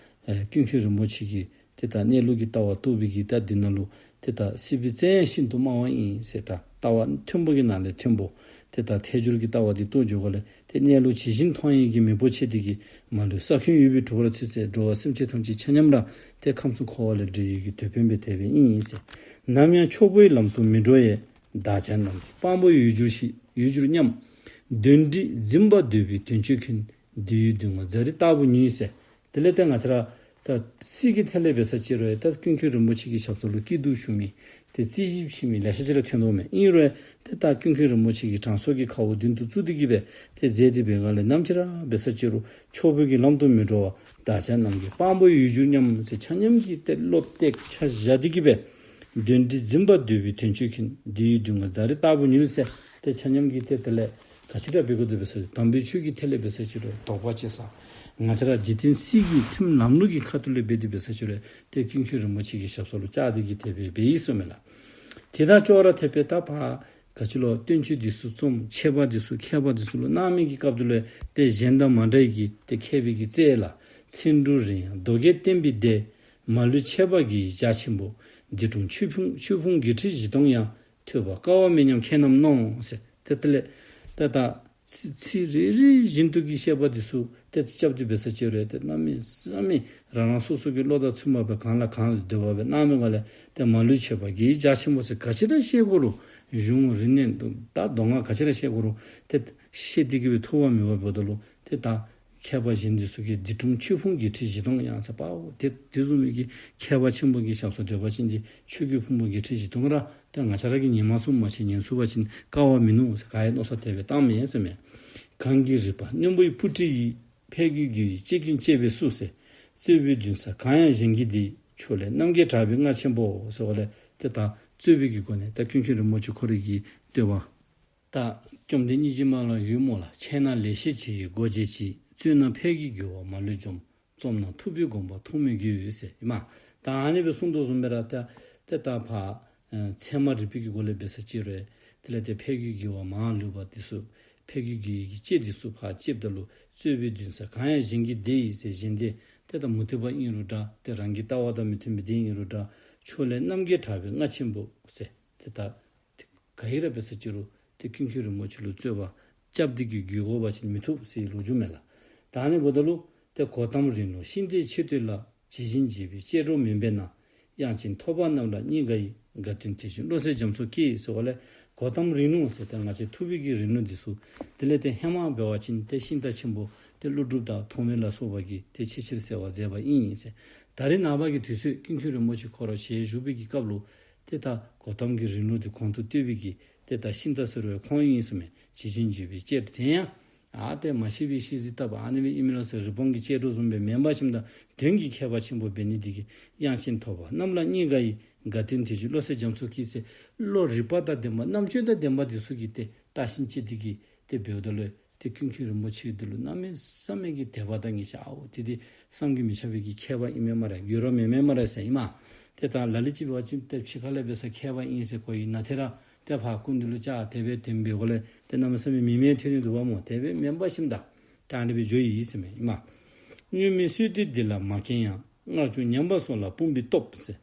ཨེ་ཀུན་མཁྱེན་རིན་པོ་ཆེ་གིས་ཏེ་ད་གནས་ལུགས་ཀྱི་ལྟ་བ་རྟོགས་པའི་གི་ད་འདི་ནང་ལུ་ཏེ་ད་སྲིད་པའི་རྩེ་ཡང་ཤིན་ཏུ་དམའ་བ་ཨིན་ཟེར་ད་ལྟ་བ་མཐོན་པོ་གི་ནང་ལས་མཐོན་པོ། ཏེ་ད་ཐལ་འགྱུར་གྱི་ལྟ་བ་འདི་རྟོགས་འགྱོཝ་ལས་ཏེ་གནས་ལུགས་ཇི་བཞིན་མཐོང་བའི་གི་མི་བོ་ཆེ་འདི་གིས་མ་ལུས་ས་ཁྱོན་ཡོལ་བའི་གྲུ་བར་ཚུད་ཟེར་འགྲོ་བ་སེམས་ཅན་ཐམས་ཅད་ཆ་མཉམ་ར་ཏེ་ཁམས་གསུམ་འཁོར་བ་ལས་སྒྲོལ་བའི་གི་དེད་དཔོན་སྦེ་དེ་སྦེ་ཨིན་ཟེར། ནམ་ཡང་འཁྱོག་པོའི་ལམ་དུ་མི་འགྲོ་བའི། བདག་ཅག་རྣམས་ཀྱི་དཔང་པོ་ཡོད་གྱུར་ཞིག་ཡོད་གྱུར་སྙམ། གདོན་འདྲེས་འཛིན་པ་འདོད་པའི་དོན་སྤྱོད་མཁན། འདི་ཡི་མདུན་ངོ་རྫ་རི་ལྟ་བུ་ཉིལ་ཟེར། དེ་ལས་ཏེ་ང་བཅས་ར་ད་སྲིད་ཀྱི་ཐད་ལས་འབད་ས་ཅིག་རུང་ཡང་ད་ཀུན་མཁྱེན་རིན་པོ་ཆེ་གི་ཞབས་ས་ལུ་སྐྱིད་སྡུག་ཞུ་མི་ཏེ་རྩིས་ཞིབ་ཞུ་མི་ལེ་ཤ་ཅིག་ར་ཐོན་དོ་མས། ཨིན་རུང་ཡང་ཏེ་ད་ཀུན་མཁྱེན་རིན་པོ་ཆེ་གིས་དྲང་སྲོང་གི་ཁ་དབུགས་མདུན་དུ་བཙུགས་ཏེ་གིས་སྦེ་ཏེ་མཛད་དེ་འབད་སྒང་ལས་ནམ་ཅིག་ར་འབད་ས་ཅིག་རུང་འཁྱོག་པོའི་གི་ལམ་དུ་མི་འགྲོ་བར། བདག་ཅག་རྣམས་ཀྱི་དཔང་པོ་ཡོད་གྱུར་སྙམ་ཟེར་ཆ་མཉམ་གྱིས་ཏེ་བློ་གཏད་ཆ་བཞག་སྟེ་གིས་སྦེ་གདོན་འདྲེས་འཛིན་པ་འདོད་པའི་དོན་སྤྱོད་མཁན། འདི་ཡི་མདུན་ངོ་རྫ་རི་ལྟ་བུ་ཉིལ་ཟེར་ཏེ་ཆ་མཉམ་གྱིས་ཏེ་དེ་ལས་ག་ཅི་ར་འབད་དགོ་དེ་འབད་ས་དམ་པའི་ཆོས་ཀྱི་ཐད་ལས་འབད་ས་ཅིག་རུང་དོགས་པ་བཅད་ས། ང་བཅས་ར་འཇིག་རྟེན་སྲིད་ཀྱི་ཁྲིམས་ལམ་ལུགས་ཀྱི་ཁ་ཐུག་ལས་འབད་དེ་འབད་ས་ཅིག་རུང་ཏེ་ཀུན་མཁྱེན་རིན་པོ་ཆེ་གི་ཞབས་ས་ལུ་བཅར་ཏེ་གིས་དེ་སྦེ་འབད་ཡི་ཟེར་མས་ལགས། དེ་དང་ཅོག་ར་འཐདཔ་སྦེ་ད་ཕར་ག་ཅི་ལོ་བསྟན་བཅོས་འདི་ཚུ་རྩོམ་མཁས་པ་འདི་ཚུ་མཁས་པ་འདི་ཚུ་ལུ་གནང་མི་གི་སྐབས་དེ་ལུ་ཏེ་གཞན་དང་མ་འདྲ་བའི་གི་ཏེ་མཁས་པའི་གི་རྩལ་ལ། ཚིག་འབྲུ་རིང་ཡང་མདོ་རྒྱས་བསྟན་པའི་སྡེ། མ་ལུས་ཁྱད་པར་དགེ་བའི་རྒྱ་ཆེན་པོ། འདི་དྲུང་ཆོས་ཕུང་ཆོས་ཕུང་བརྒྱད་ཁྲི་བཞི་སྟོང་ཡང་། ཐོས་པར་དཀའ་བ་མེད་སྙམ་མཁས་རྣམས་མནོ་ཟེར། ཏེ་དེ་ལས་ཏེ་ད་ཚིག་ཚིག་རེ་རེ་བཞིན་དུ་གི་བཤད་པ་འདི་ཚུ་ཏེ་རྐྱབ་སྟེ་འབད་ས་ཅིག་རུང་ཏེ་གནམ་མེད་ས་མེད་རང་རང་སོ་སོ་གི་བློ་དང་མཐུན་པ་སྦེ་གང་ལ་གང་ལ་འདོད་པ་སྦེ་གནང་མི་སྒང་ལས་ཏེ་མ་ལུས་ཁྱད་པར་དགེ་བའི་རྒྱ་ཆེན་པོ་ཟེར་ག་ཅི་ར་བཤད་དགོ་རུང་གཞུང་རིག་གནས་ད་མདོ་སྔགས་ག་ཅི་ར་བཤད་དགོ་རུང་ཏེ་བཤད་དེ་གིས་སྦེ་ཐུབ་པ་མེད་པ་འབདཝ་ད་ལུ་ཏེ་ད་ མཁས་པ་གཞན་འདི་ཚུ་གིས་འདི་འཁྲུངས་ཆོས་ཕུང་བརྒྱད་ཁྲི་བཞི་སྟོང་ཡང་ཟེར་པའོ། ཏེ་དེ་བཟུམ་མའི་གི་མཁས་པ་ཆེན་པོ་གི་ཞབས་སར་སྡོད་པ་ཅིན་ཏེ་ཆོས་ཀྱི་ཕུང་པོ་བརྒྱད་ཁྲི་བཞི་སྟོང་ར་ཏེ་ང་བཅས་ར་གིས་ཉན་མ་ཚུགསཔ་མ་གཞི་ཉན་ཚུགས་པ་ཅིན་དཀའ་བ་མིན་ནུག་ཟེར་ག་ཡང་མནོ་བསམ་དེ་སྦེ་བཏངམ་མེན་ཟེར་མས། གང་གི་རིག་པ་རྣོན་པོའི་སྤུ་གྲི་ཡིས། ཕས་རྒོལ་རྒོལ་བའི་ལྕེ་ཀུན་བཅད་པས་སུ་ཟེར། རྩོད་པའི་མདུན་སར་གང་ཡང་གཞན་གྱིས་བདེ། ཕྱོགས་ལས་རྣམ་རྒྱལ་གྲགས་པའི་རྔ་ཆེན་པོ་ཟེར་བ་ལས་ཏེ་ད་རྩོད་པའི་གི་སྒོ་ནས་ད་ཀུན་མཁྱེན་རིན་པོ་ཆེ་ཁོ་རའི་གི་བསྟོད་པ། ད་བཅོམ་ལྡན་སྙིང་རྗེ་མ་ལ་ཡོད་མོ་ལ། འཆད་ན་ལེགས་བཤད་ཆེ་ཡི་སྒོ་འབྱེད་ཅིང་། རྩོད་ན་ཕས་ཀྱི་རྒོལ་བ་མ་ལུས་འཇོམས། རྩོམ་ན་ཐུབ་པའི་དགོངས་པ་ཐོགས་མེད་རྒྱུད་ཟེར་ཨིན་མས། ད་ཨ་ནི་སྦེ་གསུངས་དོ་བཟུམ་སྦེ་ར་ད་ཏེ་ད་ཕར་ཨེ་ཚད་མ་རིག་པའི་གི་སྒོ་ལས་འབད་ས་ཅིག་རུང་དེ་ལས་ཏེ་ཕས་ཀྱི་རྒོལ་བ་མ་ལུས་པ་འདི་ཚུ་ཕས་ཀྱི་རྒོལ་བའི་གི་ལྕེ་འདི་ཚུ་ཕར་བཅདཔ་ད་ལུ་རྩོད་པའི་མདུན་སར་གང་ཡང་གཞན་གྱིས་བདེ་ཡི་ཟེར་གཞན་དེ་ཏེ་ད་མུ་སྟེགས་པ་ཨིན་རུང་འདྲ་ཏེ་རང་གི་ལྟ་བ་དང་མི་མཐུན་པའི་དེ་ཨིན་རུང་འདྲ་ཕྱོགས་ལས་རྣམ་རྒྱལ་གྲགས་པའི་རྔ་ཆེན་པོ་ཟེར་ཏེ་ད་ཏེ་ག་ཨིན་ར་འབད་ས་ཅིག་རུང་ཏེ་ཀུན་མཁྱེན་རིན་པོ་ཆེ་ལུ་རྩོད་པ་རྐྱབ་སྟེ་གི་རྒོལ་དགོ་པ་ཅིན་མི་ཐུབ་ཟེར་ལོ་རྒྱུས་མས་ལགས། ད་ཨ་ནི་འབདཝ་ད་ལུ་ཏེ་གོ་ཏམ་རིང་ལུགས་ཤིང་རྟའི་ཆེ་བསྟོད་ལ། ཇི་བཞིན་བགྱིས་པའི་ལྕེ་སྒྲོག་མིན་པས་ན། དབྱངས་ཅན་ཐོས་པ་རྣམས་ལ་སྙིང་དགའ་ཡི། དགའ་སྟོན་དེ་བཞིན་བློ་གསལ་རྒྱ་མཚོ་སྐྱེས་ཟེར་བ་ལས་གོ་ཏམ་རིང་ལུགས་ཟེར་ཏེ་ང་བཅས་ཐུབ་པའི་གི་རིང་ལུགས་འདི་ཚུ་དེ་ལས་ཏེ་ཧེ་མ་འབད་བ་ཅིན་ཏེ་ཤིང་རྟ་ཆེན་པོ་ཏེ་ཀླུ་སྒྲུབ་དང་ཐོགས་མེད་ལ་སོགས་པ་གིས་ཏེ་ཆེས་ཆེར་གསལ་བར་མཛད་པ་ཨིན་ཟེར། ད་རེས་ནངས་པ་གི་དུས་ཚོད་ཀུན་མཁྱེན་རིན་པོ་ཆེ་ཁོ་ར་ཞལ་བཞུགས་པའི་གི་སྐབས་ལུ་ཏེ་ད་གོ་ཏམ་གྱི་རིང་ལུགས་འདི་གོང་དུ་བསྟོད་པའི་གི་ཏེ་ད་ཤིང་རྟ་ཟེར་བའི་ཁོང་ཨིན་ཟེར་མས། ཇི་བཞིན་བགྱིས་པའི་ལྕེ་སྒྲོག་དེ་ཡང་ཨ་ཏེ་མ་ཤེས་པའི་ཤེས་གཟིགས་བཏབ་ཨ་ནི་སྦེ་ཨིན་མས་ལོ་ཟེར་རི་བོང་གི་ལྕེ་སྒྲོག་བཟུམ་སྦེ་མེན་པར་ཞིནམ་ད་དོན་གྱི་མཁས་པ་ཆེན་པོ་འབད་ནི་འདི་གིས་དབྱངས་ཅན་ཐོས་པ་རྣམས་ལ་སྙིང་དགའ་ཡི། དགའ་སྟོན་དེ་བཞིན་བློ་གསལ་རྒྱ་མཚོ་སྐྱེས་ཟེར་བློ་རིག་པ་དང་ལྡན་པ་རྣམ་དཔྱོད་དང་ལྡན་པ་འདི་ཚུ་གིས་ཏེ་བལྟ་ཞིནམ་ཅིག་འདི་གིས་ཏེ་འབདཝ་ད་ལུ་ཏེ་ཀུན་མཁྱེན་རིན་པོ་ཆེ་འདི་ལུ་གནམ་མེད་ས་མེད་ཀྱི་དད་པ་དང་ངེས་ཤེས་ཨའོ་ཏེ་འདི་བསམ་གྱིས་མི་ཁྱབ་པའི་གི་མཁས་པ་ཨིན་མས་སྨ་རེ། རྒྱུད་ར་མེན་མས་སྨ་རེ་ཟེར་ཨིན་མས། ཏེ་ད་ལ་ལུ་ཅིག་འབད་བ་ཅིན་ཏེ་ཕྱི་ཁ་ལས་འབད་ས་མཁས་པ་ཨིན་ཟེར་གོ་ཡི། ནང་ཐད་ར་ཏེ་ཕར་སྐུ་མདུན་ལུ་བཅར་དེ་སྦེ་དེ་སྦེ་འབད་དགོཔ་ལས་ཏེ་གནམ་མེད་ས་མེད་མི་མེན་ཐོན་ནི་འདུག་པ་སྨོ། དེ་སྦེ་མེན་པར་ཞིནམ་ད་ད་ཨ་ནི་སྦེ་འགྱོ་ཡི་ཟེར་མས་ཨིན་མས། སྔོན་མེད་སྲོལ་གཏོད་འདི་ལ་མ་མཁས་ཡང་། སྔར་བྱུང་ཉམས་པ་སོགས་ལ་དཔུང་པའི་སྟོབས་ཟེར།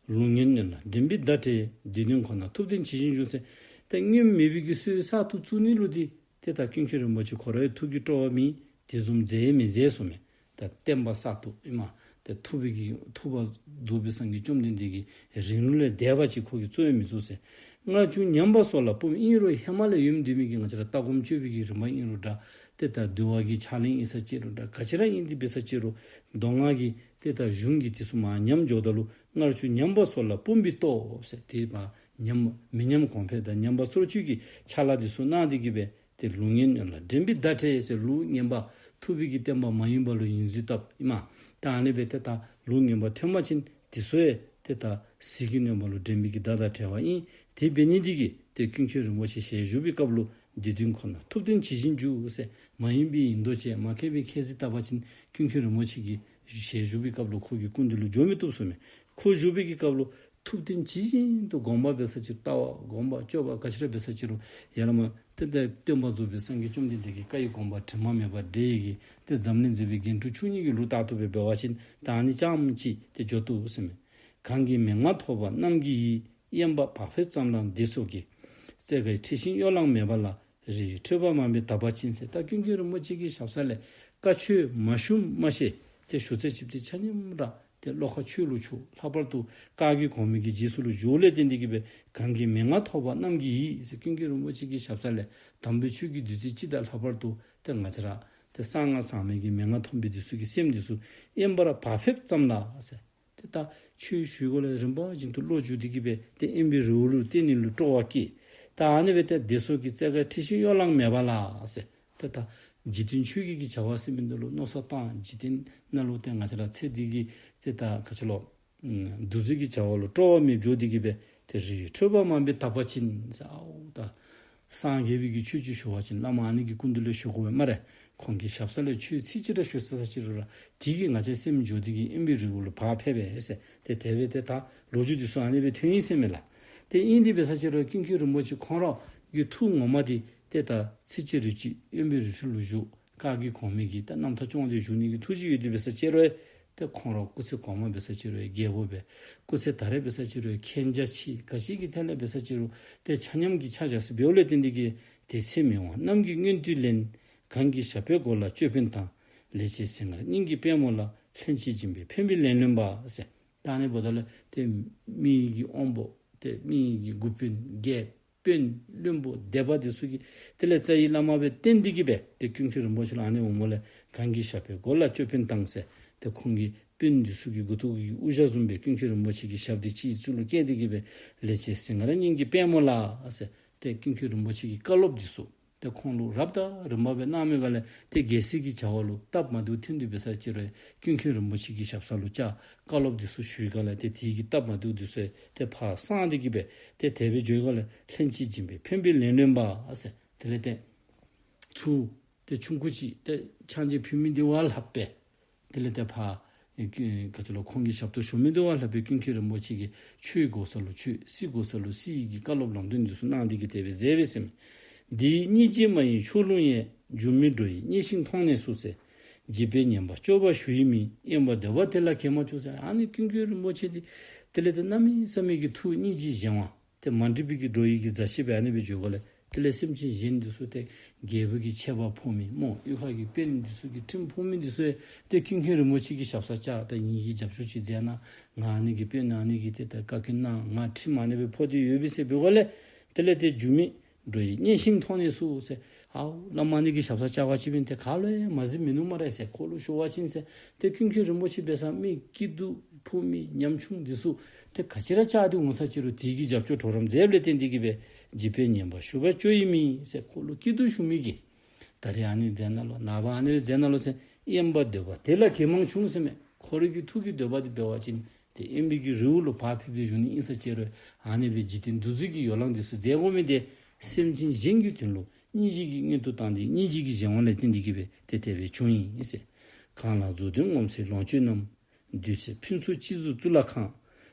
ལུགས་ངན་གནོན་ལ་འགྲན་པའི་ཟླ་བྲལ་འདི་དོན་ཁོ་ན། ཐུབ་བསྟན་ཇི་བཞིན་འབྱུང་ཟེར། ཏེ་སྔོན་མེད་པའི་གི་སྲོལ་གསར་དུ་བཙུགས་ནི་ལུ་འདི་ཏེ་ད་ཀུན་མཁྱེན་རིན་པོ་ཆེ་ཁོ་རའི་ཐུགས་ཀྱི་སྤྲོ་བ་མེད། དེ་བཟུམ་མཛད་མི་མཛད་ཟེར་མས། ད་བསྟན་པ་གསར་དུ་ཨིན་མས། ཏེ་ཐུབ་པའི་གི་ཐུབ་པ་རྫོགས་པའི་སངས་རྒྱས་བཅོམ་ལྡན་འདས་ཀྱི་རིང་ལུགས་ལས་འདས་པ་ཅིག་ཁོ་གིས་བཙུགས་ཡང་མི་བཙུགས་ཟེར། སྔར་བྱུང་ཉམས་པ་སོགས་ལ་དཔུང་ཨིན་རུང་ཧེ་མ་ལས་ཡོད་མི་འདི་མི་གི་ང་བཅས་ར་ལྟ་སྒོམ་སྤྱོད་པའི་གི་རིམ་པ་ཨིན་རུང་འདྲ། ཏེ་ད་འདུལ་བ་གི་ཕྱག་ལེན་ཨིན་ས་ཅིག་རུང་འདྲ། ག་ཅི་ར་ཨིན་འདི་འབད་ས་ཅིག་རུང་མདོ་སྔགས་ཀྱི་ཏེ་ད་གཞུང་གི་འདི་ཚུ་མར་ཉམས་འགྱོཝ་ད་ལུ་སྔར་བྱུང་ཉམས་པ་སོགས་ལ་དཔུང་པའི་སྟོབས་ཟེར་ཏེ་མར་ཉམས་མི་ཉམས་གོང་འཕེལ་དང་ཉམས་པ་སོར་ཆུད་ཀྱི་ཕྱག་ལཱ་འདི་ཚུ་གནང་སྟེ་གི་སྦེ་ཏེ་ལུགས་ངན་གནོན་ལ་འགྲན་པའི་ཟླ་བྲལ་ཟེར་ལུགས་ངན་པ་ཐུབ་པའི་གི་བསྟན་པ་མ་ཡིན་པ་ལུ་ཡིད་གཟུང་བཏབ་ཨིན་མས། ད་ཨ་ནི་སྦེ་ཏེ་ད་ལུགས་ངན་པ་ཐོན་པ་ཅིན་འདི་ཚུ་ཡང་ཏེ་ད་ཟིལ་གྱིས་གནོན་པ་ལུ་འགྲན་པའི་གི་ཟླ་དང་བྲལ་བ་ཨིན། དེ་འབད་ནི་འདི་གིས་ཏེ་ཀུན་མཁྱེན་རིན་པོ་ཆེ་ཞལ་བཞུགས་པའི་སྐབས་ལུ་འདི་དོན་ཁོ་ན་ཐུབ་བསྟན་ཇི་བཞིན་འབྱུང་ཟེར་མ་ཡིན་པའི་ཡིན་མདོག་བྱས་མ་མཁས་པའི་ཁྱད་གཟིགས་བཏབ་པ་ཅིན་ཀུན་མཁྱེན་རིན་པོ་ཆེ་གི་ཞལ་བཞུགས་པའི་སྐབས་ལུ་ཁོ་གི་སྐུ་མདུན་ལུ་འགྱོ་མི་བཏུབ་ཟེར་མས། ཁོ་བཞུགས་པའི་གི་སྐབས་ལུ་ཐུབ་བསྟན་ཇི་བཞིན་དུ་དགོངས་པ་འབད་ས་ཅིག་ལྟ་བ་དགོངས་པ་སྤྱོད་པ་ག་ཅི་ར་འབད་ས་ཅིག་རུང་ཡ་ལ་མ་ཏེ་ཏེ་སྟོན་པ་རྫོགས་པའི་སངས་རྒྱས་བཅོམ་ལྡན་འདས་ཀྱི་བཀའ་ཡི་དགོངས་པ་དྲི་མ་མེད་པར་འགྲེལ་ཡི་གི་ཏེ་འཛམ་གླིང་མཛེས་པའི་རྒྱན་དྲུག་མཆོག་གཉིས་ཀྱི་ལུགས་ལྟར་དུ་སྦེ་འབད་བ་ཅིན་ད་ཨ་ནི་རྐྱངམ་ཅིག་ཏེ་འགྱོ་བཏུབ་ཟེར་མས། གང་གིས་མན་ངག་ཐོབ་པ་རྣམས་ཀྱི་ཡིད། དབེན་པ་བག་ཕེབས་ཙམ་ལ་འདི་སོགས་ཀྱི། རྩེ་དགའི་འཁྲི་ཤིང་གཡོ་ལང་མེད་པ་ལ། རི་ཡི་ཁྲོད་པ་མང་པོའི་དག་པ་ཅན་ཟེར། ད་ཀུན་མཁྱེན་རིན་པོ་ཆེ་གི་ཞབས་ས་ལས་བཀའ་ཆོས་མ་ཞུ་མ་ཤེས་ཏེ་ཞུ་ཚད་ཅིག་ཏེ་ཆ་མཉམ་ར་ཏེ་བློ་ཁ་ཆོས་ལུ་ཆུག། ལྷག་པར་དུ་བཀའ་བརྒྱུད་གོང་མའི་གི་རྗེས་སུ་ལུ་འཇུག་ལས་བརྟེན་ཏེ་གི་སྦེ་གང་གིས་མན་ངག་ཐོབ་པ་རྣམས་ཀྱི་ཡིད་ཟེར་ཀུན་མཁྱེན་རིན་པོ་ཆེ་གི་ཞབས་ས་ལས་དམ་པའི་ཆོས་ཀྱི་བདུད་རྩི་ཅིག་དང་ལྷག་པར་དུ་ཏེ་ང་བཅས་ར་ཏེ་གསང་སྔགས་ཟབ་མོའི་གི་མན་ངག་ཐོབ་པའི་འདི་ཚུ་གི་སེམས་འདི་ཚུ་དབེན་པར་བག་ཕེབས་ཙམ་ལ་ཟེར། ཏེ་ད་ཆོས་ཞུ་དགོ་ལས་རིམ་པ་བཞིན་དུ་བློ་འཇུག་སྟེ་གི་སྦེ་ཏེ་དབེན་པའི་རི་བོ་ལུ་བརྟེན་ནི་ལུ་སྤྲོ་བ་སྐྱེས། ད་ཨ་ནི་སྦེ་ཏེ་འདི་སོགས་ཀྱི་རྩེ་དགའི་འཁྲི་ཤིང་གཡོ་ལང་མེད་པ་ལ་ཟེར། ཏེ་ད་འཇིག་རྟེན་ཆོས་བརྒྱད་ཀྱི་བྱ་བ་ཟེར་མི་འདི་ལུ་མནོ་བསམ་བཏང་འཇིག་རྟེན་ནང་ལུ་ཏེ་ང་བཅས་ར་ཚེ་འདི་གི་ཏེ་ད་ག་ཅི་ལོ་འདུ་འཛི་གི་བྱ་བ་ལུ་སྤྲོ་བ་མེདཔ་འགྱོ་སྟེ་གི་སྦེ་ཏེ་རི་ཡི་ཁྲོད་པ་མང་པོའི་དག་པ་ཅན་ཟེར་ཨའོ་ད་སངས་རྒྱས་པའི་གི་ཆོས་ཅིག་ཞུ་བ་ཅིན་བླ་མ་ཨ་ནི་གི་སྐུ་མདུན་ལས་ཞུ་དགོ་པས་སྨ་རེ། ཁོང་གི་ཞབས་ས་ལས་ཆོས་ཚིག་གཅིག་ར་ཞུ་ས་ས་ཅིག་རུང་ར་དེ་གིས་ང་བཅས་སེམས་འཇུག་སྟེ་གི་དབེན་པའི་རི་བོ་ལུ་བག་ཕེབས་པས་ཟེར། ཏེ་དེ་སྦེ་ཏེ་ད་ལོ་རྒྱུས་འདི་ཚུ་ཨ་ནི་སྦེ་ཐོན་ཡི་ཟེར་མས་ལགས། ཏེ་ཨིན་དེ་འབད་ས་ཅིག་རུང་ཀུན་མཁྱེན་རིན་པོ་ཆེ་ཁོང་ར་གི་ཐུགས་ངོ་མ་འདི་ཏེ་ད་ཚེ་གཅིག་རེ་གཅིག་དབེན་པའི་རི་ཁྲོད་ལུ་བཞུགས། བཀའ་བརྒྱུད་གོང་མའི་གི་ད་རྣམ་ཐར་སྐྱོང་སྟེ་བཞུགས་ནི་གི་ཐུགས་བཞེད་ཡོད་དེ་འབད་ས་ཅིག་རུང་ཏེ་ཁོང་ར་སྐུ་ཚེ་གོང་མ་འབད་ས་ཅིག་རུང་རྒྱལ་པོ་སྦེ། སྐུ་ཚེ་ད་རེས་འབད་ས་ཅིག་རུང་མཁྱེན་རྒྱ་ཆེ། ག་ཅི་གི་ཐད་ལས་འབད་ས་ཅིག་རུང་ཏེ་ཆ་མཉམ་གྱིས་ཕྱག་བཞག་ས་འབདཝ་ལས་བརྟེན་ཏེ་གི་དེ་ཚེ་མི་དབང་རྣམས་ཀྱི་མངོན་བསྟོད་ལེན། གང་གི་ཞབས་པད་མགོ་ལ་ཅོད་པན་དང་། ལེགས་བྱས་ཟིལ་མངར་སྙིང་གི་པད་མོ་ལ། ལྷན་ཅིག་སྦྱིན་པའི་ཕན་པའི་ལན་ལོན་པ་ཟེར། ད་ཨ་ནི་འབདཝ་ད་ལུ་ཏེ་མི་གི་དབང་པོ་ཏེ་མི་གི་འགོ་དཔོན་རྒྱལ་དཔོན་བློན་པོ་སྡེ་པ་འདི་ཚུ་གིས་དེ་ལས་རྩ་བའི་བླ་མ་སྦེ་བསྟེན་ཏེ་གི་སྦེ་ཏེ་ཀུན་མཁྱེན་རིན་པོ་ཆེ་ལུ་ཨ་ནི་འོངམ་ལས་ གང་གི་ཞབས་པད་མགོ་ལ་ཅོད་པན་བཏང་ཟེར། ཏེ་ཁོང་གི་དཔོན་འདི་ཚུ་གི་མགུ་ཏོ་གི་དབུ་ཞྭ་བཟུམ་སྦེ་ཀུན་མཁྱེན་རིན་པོ་ཆེ་གི་ཞབས་འདི་སྤྱི་གཙུག་ལུ་བཀལ་ཏེ་གི་སྦེ་ལེགས་བྱས་ཟིང་ངེར་སྙིང་གི་པདྨོ་ལ་ཟེར། ཏེ་ཀུན་མཁྱེན་རིན་པོ་ཆེ་གི་བཀའ་སློབ་འདི་ཚུ་ཏེ་ཁོང་ལུ་རབ་དང་རིམ་པ་སྦེ་གནང་མི་ག་ལས་ཏེ་རྒྱལ་སྲས་ཀྱི་བྱ་བ་ལུ་སྟབས་མ་བདེཝ་ཐོན་ཏེ་འབད་ས་ཅི་རུང་ཀུན་མཁྱེན་རིན་པོ་ཆེ་གི་ཞབས་ས་ལུ་བཅར་བཀའ་སློབ་འདི་ཚུ་ཞུ་ག་ལས་ཏེ་དེ་གི་སྟབས་མ་བདེཝ་འདི་ཚུ་ཏེ་ཕར་སངས་ཏེ་གི་སྦེ་ཏེ་དེ་སྦེ་འགྱོ་ག་ལས་ལྷན་ཅིག་སྦྱིན་པས་ཕན་པའི་ལན་ལོན་པ་ཟེར། དེ་ལས་ཏེ་ཚུར་ཏེ་ཆུང་ཀུ་ཅིག་ཏེ་ཕྱག་མཇལ་ཕུལ་མི་འདི་བ་ལྷག་པས། དེ་ལས་ཏེ་ཕར་ཨེ་ཀུན་ག་ཅི་ལོ་ཁོང་གི་ཞབས་ཏོག་ཞུ་མི་འདི་བ་ལྷག་པས་ཀུན་མཁྱེན་རིན་པོ་ཆེ་གིས་ཆོས་གོ་ས་ལུ་ཆོས་སྲིད་གོ་ས་ལུ་སྲིད་ཀྱི་བཀའ་སློབ་ལམ་སྟོན་འདི་ཚུ་གནང་སྟེ་གི་དེ་སྦེ་མཛད་པས་ཟེར་མས། འདི་ཡི་སྙིང་རྗེ་མ་ཡིན་ཕྱོགས་ལྷུང་ཡིན། སྒྱུ་མའི་སྒྲོ་ཡིས་བརྙས་ཤིང་མཐོང་ནས་སུ་ཟེར། འཇིགས་པས་ཉེན་པ་སྐྱོབ་པར་ཞུ་ཡི་མིན། གཡེངས་པ་འདོད་པ་དེ་ལ་གད་མོ་ཆུང་ཟེར། ཨ་ནི་ཀུན་མཁྱེན་རིན་པོ་ཆེ་འདི་དེ་ལས་ཏེ་གནམ་མེད་ས་མེད་ཀྱི་ཐུགས་སྙིང་རྗེ་གཞན་དབང་ཏེ་མ་འདྲིས་པའི་གི་སྒྲོ་ཡི་གི་མཛའ་བཤེས་སྦེ་ཨ་ནི་སྦེ་འགྱོ་ག་ལས་དེ་ལས་སེམས་ཅན་གཞན་འདི་ཚུ་ཏེ་རྒྱལ་པོ་གི་ཆད་པ་ཕོག་མི་སྨོ། གཡུས་ཁ་གི་དཔོན་འདི་ཚུ་གི་ཁྲིམས་ཕོག་མི་འདི་ཚུ་ཡང་ཏེ་ཀུན་མཁྱེན་རིན་པོ་ཆེ་གི་ཞབས་སར་བཅར། ད་ངེ་གི་རྒྱབ་སྐྱོར་ཅིག་མཛད་གནང་། ང་ཨ་ནི་གི་དཔོན་ཨ་ནི་གི་ཏེ་ད་བཀའ་བཀྱོན་གནང་། ང་ཁྲིམས་ཨ་ནི་སྦེ་ཕོག་སྟེ་ཡོད་པས་ཟེར་འབད་ག་ལས་དེ་ལས་ཏེ་སྒྱུ་མའི་སྒྲོ་ཡིས་བརྙས་ཤིང་མཐོང་ནས་སུ་ཟེར། ཨའོ་བླ་མ་ཨ་ནི་གི་ཞབས་སར་བཅར་བ་ཅིན་ཏེ་ག་ལུ་ཡང་མ་གཟིགས་མི་ནུག་སྨ་རེ་ཟེར། ཁོ་ལུ་ཞུ་བ་ཅིན་ཟེར། ཏེ་ཀུན་མཁྱེན་རིན་པོ་ཆེ་འབད་ས་མི་སྐྱིད་སྡུག་ཕོག་མི་ཉམ་ཆུང་འདི་ཚུ་ཏེ་ག་ཅི་ར་བཅར་ཏེ་འོང་ས་ཅི་རུང་དེ་གི་རྒྱབ་སྐྱོར་གྲོགས་རམ་མཛདཔ་ལས་བརྟེན་ཏེ་གི་སྦེ་འཇིགས་པས་ཉེན་པ་ཞུ་བར་སྐྱོ་ཡི་མིན་ཟེར། ཁོ་ལུ་སྐྱིད་སྡུག་ཞུ་མི་གི་ད་རེས་ཨ་ནི་མཛད་གནང་ལོ་ནངས་པ་ཨ་ནི་མཛད་གནང་ལོ་ཟེར། གཡེངས་པ་འདོད་པ་དེ་ལ་གད་མོ་ཆུང་ཟེར་མས། ཁོ་རའི་གི་ཐུགས་ཀྱི་འདོད་པ་འདི་འབད་བ་ཅིན་ཏེ་གཡེངས་པའི་གི་རི་བོ་ལུ་བག་ཕེབས་ཏེ་བཞུགས་ནི་ཨིན་ས་ཅི་རུང་ཨ་ནི་སྦེ་འཇིག་རྟེན་འདུ་འཛི་གི་ཡོ་ལང་འདི་ཚུ་མཛད་དགོ་མི་འདི་སེམས་ཅན་གཞན་གྱི་དོན་ལུ་སྙིང་རྗེ་གི་མངོན་དུ་བཏང་སྟེ་སྙིང་རྗེ་གི་གཞན་དབང་ལས་བརྟེན་ཏེ་གི་སྦེ་ཏེ་དེ་སྦེ་བྱུང་ཡི་ཟེར། གང་ལ་རྫོགས་ལྡན་ངོ་མཚར་ལོངས་སྤྱོད་རྣམས། བདུད་རྩི་ཕུན་ཚོགས་སྤྱི་གཟུགས་གཙུག་ལག་ཁང་།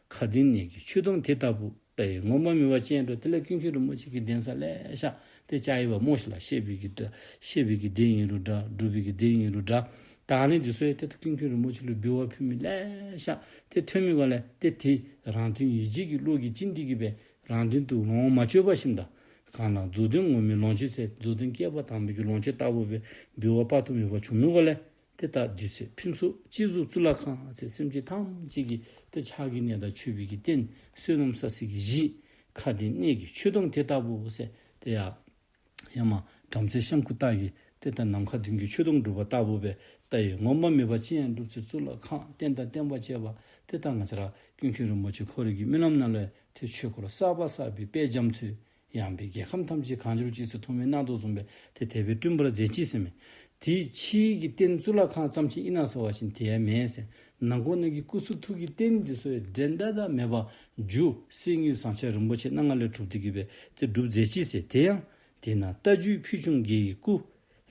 མཁའ་ལྡིང་གནས་ཀྱི་མཆོད་སྡོང་དེ་ལྟ་བུ། ལྟ་བའི་ངོ་མ་མེད་པ་ཅན་འགྲུབ། དེ་ལས་ཀུན་མཁྱེན་རིན་པོ་ཆེ་གི་གདན་ས་ལེ་ཤ་ཏེ་བཅར་ཡི་བ་སྨོ་ཤིག་ལགས། བཤད་པའི་གི་སྒྲ་བཤད་པའི་གི་སྡེ་ཨིན་རུང་འདྲ། སྒྲུབ་པའི་གི་སྡེ་ཨིན་རུང་འདྲ། ད་ཨ་ནི་འདི་ཚུ་ཡང་ཏེ་ཀུན་མཁྱེན་རིན་པོ་ཆེ་ལུ་འབུལ་བ་ཕུལ་མི་ལེ་ཤ་ཏེ་ཐོན་མི་ག་ལས་ཏེ་དེ་རང་དོན་ཡིད་བྱེད་ཀྱི་བློ་གིས་བཅིངས་ཏེ་གི་སྦེ་རང་དོན་དུ་ལོངས་མ་སྤྱོད་པ་ཞིནམ་ད་གང་ལ་རྫོགས་ལྡན་ངོ་མའི་ལོངས་སྤྱོད་ཟེར་རྫོགས་ལྡན་བསྐལ་པ་དང་པོའི་གི་ལོངས་སྤྱོད་ལྟ་བུ་སྦེ་འབུལ་བ་དཔག་ཏུ་མེད་པ་བྱུང་མི་ག་ལས་ཏེ་ད་བདུད་རྩི་ཕུན་ཚོགས་སྤྱི་གཟུགས་གཙུག་ལག་ཁང་ཟེར་སེམས་ཅན་ཐམས་ཅད་ཀྱི་ཏེ་ཕྱག་གི་གནས་དང་མཆོད་པའི་གི་རྟེན་བསོད་ནམས་བསགས་སའི་གི་གཞི། མཁའ་ལྡིང་གནས་ཀྱི་མཆོད་སྡོང་དེ་ལྟ་བུ་ཟེར་ཏེ་ཡ་ཡ་མ་བྲམ་ཟེ་ཤང་ཀུ་ཏ་གིས་ཏེ་ད་ནམ་མཁའ་ལྡིང་གི་མཆོད་སྡོང་སྒྲུབ་པ་ལྟ་བུ་སྦེ་ལྟ་བའི་ངོ་མ་མེད་པ་ཅི་ཡང་འགྲུབ་ཟེར། གཙུག་ལག་ཁང་རྟེན་དང་བརྟེན་པ་བཅས་པ་ཏེ་ད་ང་བཅས་ར་ཀུན་མཁྱེན་རིན་པོ་ཆེ་ཁོ་རའི་གི་སྨོན་ལམ་ནང་ལུ་ཡང་ཏེ་ཆོས་འཁོར་གསར་པ་བསགས་པའི་དཔལ་རྒྱ་མཚོས། ཡངས་པའི་རྒྱལ་ཁམས་ཐམས་ཅད་གང་བྱོར་ཅིག་ཟེར་ཐོགས་མེད་གནང་དོ་བཟུམ་སྦེ་ཏེ་དེ་སྦེ་བསྐྲུན་པར་མཛད་ཅི་ཟེར་མས། དེའི་ཕྱིའི་གི་རྟེན་གཙུག་ལག་ཁང་ཙམ་ཅིག་ཨིན་ན་ཟེར་བ་ཅིན་དེ་ཡང་མེན་ཟེར། ནང་ཁོག་ནང་གི་སྐུ་གསུང་ཐུགས་ཀྱི་རྟེན་འདི་ཚུ་ཡང་འགྲན་ཟླ་དང་མེད་པ་རྒྱུ་གསེར་དངུལ་ཟངས་ལྕགས་རིན་པོ་ཆེ་སྣ་ལྔ་ལས་གྲུབ་སྟེ་གི་སྦེ་ཏེ་སྒྲུབ་མཛད་ཅི་ཟེར། དེ་ཡང་དེ་ན་རྟ་རྒྱུག་ཕུལ་བྱུང་རྒྱལ་བའི་སྐུ།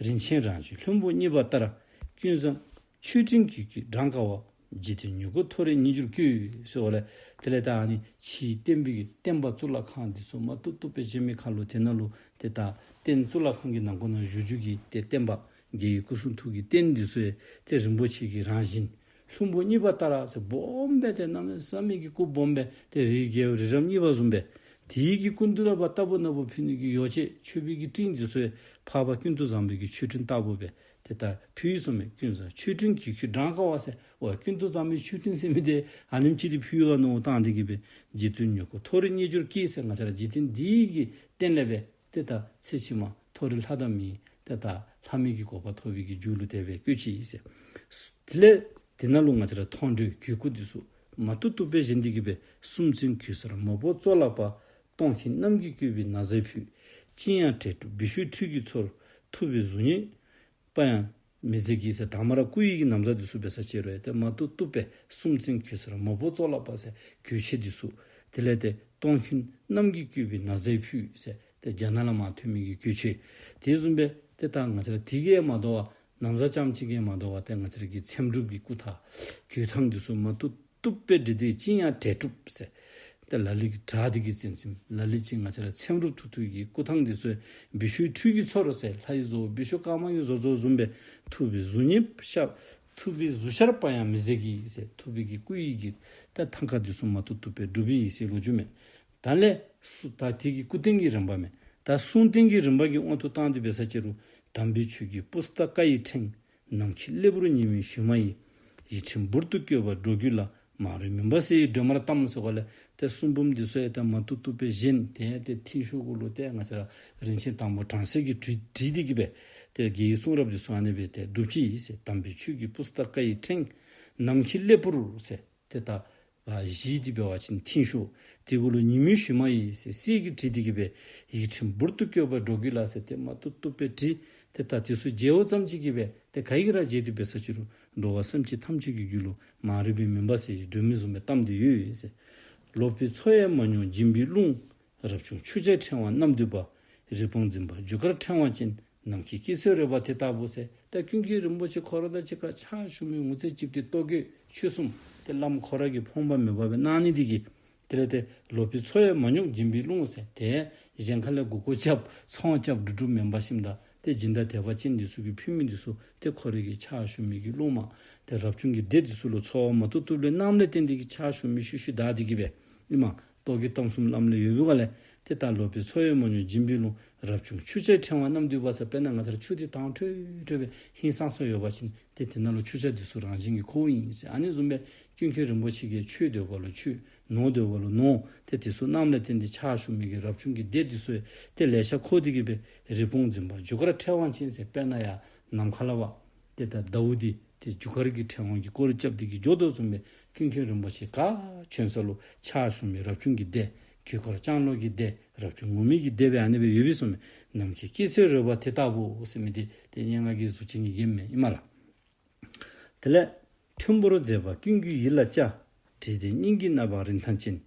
རིན་ཆེན་རང་བཞིན་ལྷུན་པོ་གཉིས་པ་ལྟར། ཀུན་བཟང་མཆོད་སྤྲིན་གྱི་གུར་གྱིས་བགྲང་དཀའ་བ། འཇིག་རྟེན་མྱུ་གུ་མཐོ་རིས་རྙེད་གྱུར་ཀུན། ཟེར་བ་ལས་དེ་ལས་ད་ཨ་ནི་ཕྱིའི་བརྟེན་པའི་གི་བརྟེན་པ་གཙུག་ལག་ཁང་འདི་ཚུ་མ་བཏུབ་བཏུབ་སྦེ་བཞེངས་མི་ཁར་ལུ་དེ་ནང་ལུ་ཏེ་ད་རྟེན་གཙུག་ལག་ཁང་གི་ནང་ཁོག་ནང་བཞུགས་བཞུགས་ཀྱི་ཏེ་བརྟེན་པ་རྒྱལ་བའི་སྐུ་གསུང་ཐུགས་ཀྱི་རྟེན་འདི་ཚུ་ཡང་ཏེ་རིན་པོ་ཆེ་གི་རང་བཞིན་ལྷུན་པོ་གཉིས་པ་ལྟར་ཟེར་སྦོམ་སྦེ་ཏེ་གནམ་མེད་ས་མེད་ཀྱི་སྐུ་སྦོམ་སྦེ་ཏེ་རིའི་རྒྱལ་པོ་རི་རབ་གཉིས་པ་བཟུམ་སྦེ། དེའི་གི་སྐུ་མདུན་ལུ་བ་ལྟ་བུ་ན་བུ་ཕུལ་ནི་གི་ཡོ་བྱད་མཆོད་པའི་གི་སྤྲིན་འདི་ཚུ་ཡང་འཕགས་པ་ཀུན་ཏུ་བཟང་པོའི་གི་མཆོད་སྤྲིན་ལྟ་བུ་སྦེ་ཏེ་ད་ཕུལ་ཡི་ཟེར་མས། ཀུན་བཟང་མཆོད་སྤྲིན་གྱི་གུར་གྱིས་བགྲང་དཀའ་བ་ཟེར། འོ་ཀུན་ཏུ་བཟང་པོའི་མཆོད་སྤྲིན་ཟེར་མི་འདི་ཨ་ནེམ་ཅིག་འདི་ཕུལ་ཡི་ག་མནོ་བསམ་བཏང་སྟེ་གི་སྦེ། འཇིག་རྟེན་མྱུ་གུ་མཐོ་རིས་རྙེད་གྱུར་ཀུན་ཟེར། ང་བཅས་ར་འཇིག་རྟེན་འདི་གི་སྟེང་ལས་སྦེ་ཏེ་ད་ཚེ་ཕྱི་མ་མཐོ་རིས་ལྷ་དང་མི་ཏེ་ད་ལྷ་མི་གི་གོ་འཕང་ཐོབ་པའི་གི་རྒྱུ་ལུ་དེ་སྦེ་བཀོད་ཅི་ཟེར། དེ་ལས་དེ་ནང་ལུ་ང་བཅས་ར་མཐོང་གྲོལ་གོས་སྐུ་འདི་ཚུ་མ་བཏུབ་བཏུབ་སྦེ་བཞེངས་ཏེ་གི་སྦེ་སུམ་རྩེན་གོས་གསར་མོག་པོ་གཙོ་ལག་པ། སྟོང་ཁྱིམ་རྣམས་ཀྱིས་བསྐོར་བའི་ན་བཟའ་ཕུལ། ཅི་ཡང་བྲལ་དྲུག་བི་ཤྭའི་ཁྲུས་ཀྱི་ཚོགས། ཐུབ་པའི་གཟུགས་བརྙན་པ་ཡང་མི་ཟད་ཀྱི་ཟེར། དང་པ་ར་སྐུ་ཡི་གི་ན་བཟའ་འདི་ཚུ་འབད་ས་ཅིག་རུང་ཡང་ཏེ་མ་བཏུབ་བཏུབ་སྦེ་སུམ་རྩེན་གོས་གསར་མོག་པོ་གཙོ་ལག་པ་ཟེར་གོས་ཆས་འདི་ཚུ། དེ་ལས་ཏེ་སྟོང་ཁྱིམ་རྣམས་ཀྱིས་བསྐོར་བའི་ན་བཟའ་ཕུལ་ཟེར། ཏེ་རྒྱ་ནག་ལས་མར་ཐོན་མི་གི་གོས་ཆས། དེ་བཟུམ་སྦེ་ཏེ་ད་ང་བཅས་ར་དེ་གིས་མ་དོ་བར་ན་བཟའ་རྐྱངམ་གཅིག་གིས་མ་དོ་བར་ཏེ་ང་བཅས་ར་གི་ཚེམ་དྲུབ་ཀྱི་སྐུ་ཐང་གོས་ཐང་འདི་ཚུ་མ་བཏུབ་བཏུབ་སྦེ་བྲིས་ཏེ་ཅི་ཡང་བྲལ་དྲུག་ཟེར། ཏེ་ལ་ལུ་གིས་བྲག་འདི་གིས་བཙེམ་བཙེམ་ལ་ལུ་ཅིག་ང་བཅས་ར་ཚེམ་དྲུབ་ཐུང་ཐུང་གི་སྐུ་ཐང་འདི་ཚུ་བི་ཤྭའི་ཁྲུས་ཀྱི་ཚོགས་ཟེར། ལྷའི་བཟོ་བོ་བི་ཤྭ་ཀརྨ་གི་བཟོ་བཟོཝ་བཟུམ་སྦེ་ཐུབ་པའི་གཟུགས་བརྙན་ཤར། ཐུབ་པའི་གཟུགས་ཤར་པ་ཡང་མི་ཟད་ཀྱི་ཟེར། ཐུབ་པའི་གི་སྐུ་ཡི་གི་ད་ཐང་ཀ་འདི་ཚུ་མ་བཏུབ་བཏུབ་སྦེ་བྲིས་ཡི་ཟེར་ལོ་རྒྱུས་མས། ད་ལས་སུ་ད་དེ་གི་སྐུ་རྟེན་གྱི་རིམ་པ་མས། ད་གསུང་རྟེན་གྱི་རིམ་པ་གི་དབང་དུ་བཏང་སྟེ་འབད་ས་ཅིག་རུང་དམ་པའི་ཆོས་ཀྱི་པུས་ཏ་ཀ་ཡི་ཕྲེང་། ནམ་མཁའི་གླེགས་བུར་ཉི་མའི་ཞུན་མ་ཡིས། ཡིད་ཕྲེང་འབུར་དུ་བཀོད་པ་འགྲོ་རྒྱུད་ལ། མ་རིག་མུན་པ་སེལ་བའི་སྒྲོན་མར་གཏམས། ཟེར་བ་ལས་ཏེ་གསུང་འབུམ་འདི་ཚུ་ཡང་ཏེ་མ་བཏུབ་བཏུབ་སྦེ་བཞེངས། ཏེ་ཏེ་མཐིང་ཤོག་གུ་ལུ་ཏེ་ང་བཅས་ར་རིན་ཆེན་དང་པོ་གྲང་གསེར་གྱིས་བྲིས་བྲིས་ཏེ་གི་སྦེ། ཏེ་རྒྱལ་བའི་གསུང་རབ་འདི་ཚུ་ཨ་ནི་སྦེ་ཏེ་སྒྲུབ་ཅི་ཟེར། དམ་པའི་ཆོས་ཀྱི་པུས་ཏ་ཀ་ཡི་ཕྲེང་། ནམ་མཁའི་གླེགས་བུར་ཟེར། ཏེ་ད་ཨ་བཞེས་ཏེ་འབད་བ་ཅིན་མཐིང་ཤོག། དེ་གུ་ལུ་ཉི་མའི་ཞུན་མ་ཡིས་ཟེར། གསེར་གྱིས་བྲིས་ཏེ་གི་སྦེ་ཡིག་ཕྲེང་འབུར་དུ་བཀོད་པ་འགྲོ་ཀུན་ལ་ཟེར། ཏེ་མ་བཏུབ་བཏུབ་སྦེ་བྲིས། ཏེ་ད་དེ་ཚུ་མཇལཝ་ཙམ་ཅིག་གིས་སྦེ་ཏེ་ག་གིས་ར་མཇལ་ཏེ་འབད་ས་ཅི་རུང་འགྲོ་བ་སེམས་ཅན་ཐམས་ཅད་ཀྱི་རྒྱུད་ལུ་མ་རིག་པའི་མུན་པ་སེལ་བའི་སྒྲོན་མེ་བཟུམ་སྦེ་གཏམས་ཏེ་ཡོད་ཟེར། ལོག་པའི་ཚོགས་ཡལ་མ་མྱོང་སྦྱིན་པའི་རླུང་། རབ་བྱུང་ཆུ་བྱའི་ཕྲེང་བ་བསྣམས་འདུས་པ། རི་བོང་འཛིན་པ་རྒྱུ་སྐར་ཕྲེང་བ་ཅན། ནམ་མཁའི་སྐྱེད་ཚལ་རོལ་པ་དེ་ལྟ་བུ་ཟེར། ད་ཀུན་མཁྱེན་རིན་པོ་ཆེ་ཁོ་ར་དང་གཅིག་ཁར་ཕྱག་ཞུ་མི་ངོ་ཚ་གཅིག་ཏེ་ལྟོ་གོས་ཆོས་གསུམ་ཏེ་བླམ་ཁོ་ར་གིས་ཕོངས་པ་མེད་པ་སྦེ་གནང་ནི་འདི་གིས་དེ་ལས་ཏེ་ལོག་པའི་ཚོགས་ཡལ་མ་མྱོང་སྦྱིན་པའི་རླུང་ཟེར། ཏེ་གཞན་ཁ་ལས་མགུ་སྐོར་རྐྱབ་ཚོང་རྐྱབ་འགྲོ་འགྲོཝ་མེན་པ་ཞིནམ་ད་ཏེ་སྦྱིན་བདག་དད་པ་ཅན་འདི་ཚུ་གིས་ཕུལ་མི་འདི་ཚུ་ཏེ་ཁོ་ར་གི་ཕྱག་ཞུ་མི་གི་སློབ་མ་ཏེ་རབ་བྱུང་གི་སྡེ་འདི་ཚུ་ལུ་ཚོགས་མ་བཏུབ་བཏུབ་ལས་གནངམ་ལས་བརྟེན་ཏེ་གི་ཕྱག་ཞུ་མི་ཤུལ་ཤུལ་བདའ་སྟེ་གི་སྦེ་ཨིན་མས། ལྟོ་གོས་གཏམ་གསུམ་བླམ་ལས་ཡོད་པའི་སྒང་ལས་ཏེ་ད་ལོག་པའི་ཚོགས་ཡལ་མ་མྱོང་སྦྱིན་པའི་རླུང་། རབ་བྱུང་ཆུ་བྱའི་ཕྲེང་བ་བསྣམས་འདུས་པ་ཟེར། དཔེར་ན་ང་བཅས་ར་ཆུ་འདི་དྭངས་འཕྲོས་འཕྲོས་སྦེ་ཧིང་སངས་ས་ཡོད་པ་ཅིན་ཏེ་དེ་ནང་ལུ་ཆུ་བྱ་འདི་ཚུ་རང་བཞིན་གྱིས་ཁུག་ཨིན་ཟེར། ཨ་ནི་བཟུམ་སྦེ་ཀུན་མཁྱེན་རིན་པོ་ཆེ་གིས་ཆོས་འདོད་པ་ལུ་ཆོས་ནོར་འདོད་པ་ལུ་ནོར་ཏེ་དེ་ཚུ་གནངམ་ལས་བརྟེན་ཏེ་ཕྱག་ཞུ་མི་གི་རབ་བྱུང་གི་སྡེ་འདི་ཚུ་ཏེ་ལེ་ཤ་ཁུག་སྟེ་གི་སྦེ་རི་བོང་འཛིན་པ་རྒྱུ་སྐར་ཕྲེང་བ་ཅན་ཟེར། དཔེར་ན་ཡར་ནམ་མཁའ་ལས་འབད་ཏེ་ད་ཟླཝ་འདི་ཏེ་རྒྱུ་སྐར་གྱི་ཕྲེང་བ་གིས་སྐོར་ར་རྐྱབ་སྟེ་གི་འགྱོ་དོ་བཟུམ་སྦེ་ཀུན་མཁྱེན་རིན་པོ་ཆེ་ག་བྱོན་ས་ལུ་ཕྱག་ཞུ་མི་རབ་བྱུང་གི་སྡེ་རྒྱུ་སྐར་ལྕང་ལོ་གི་སྡེ་རབ་བྱུང་ངུར་སྨྲིག་གི་སྡེ་སྦེ་ཨ་ནི་སྦེ་ཡོད་པས་གསུངས་མས། ནམ་མཁའི་སྐྱེད་ཚལ་རོལ་པ་དེ་ལྟ་བུ་ཟེར་མི་འདི་ཏེ་སྙན་ངག་གི་གཟུགས་ཅན་གྱི་རྒྱན་མས་ཨིན་མས་ལགས། དེ་ལས་མཐོན་པོར་མཛེས་པ་ཀུན་གྱི་ཡིད་ལ་གཅགས། དྲེགས་ལྡན་སྙིང་གི་རྣམ་པར་རིན་ཐང་ཅན།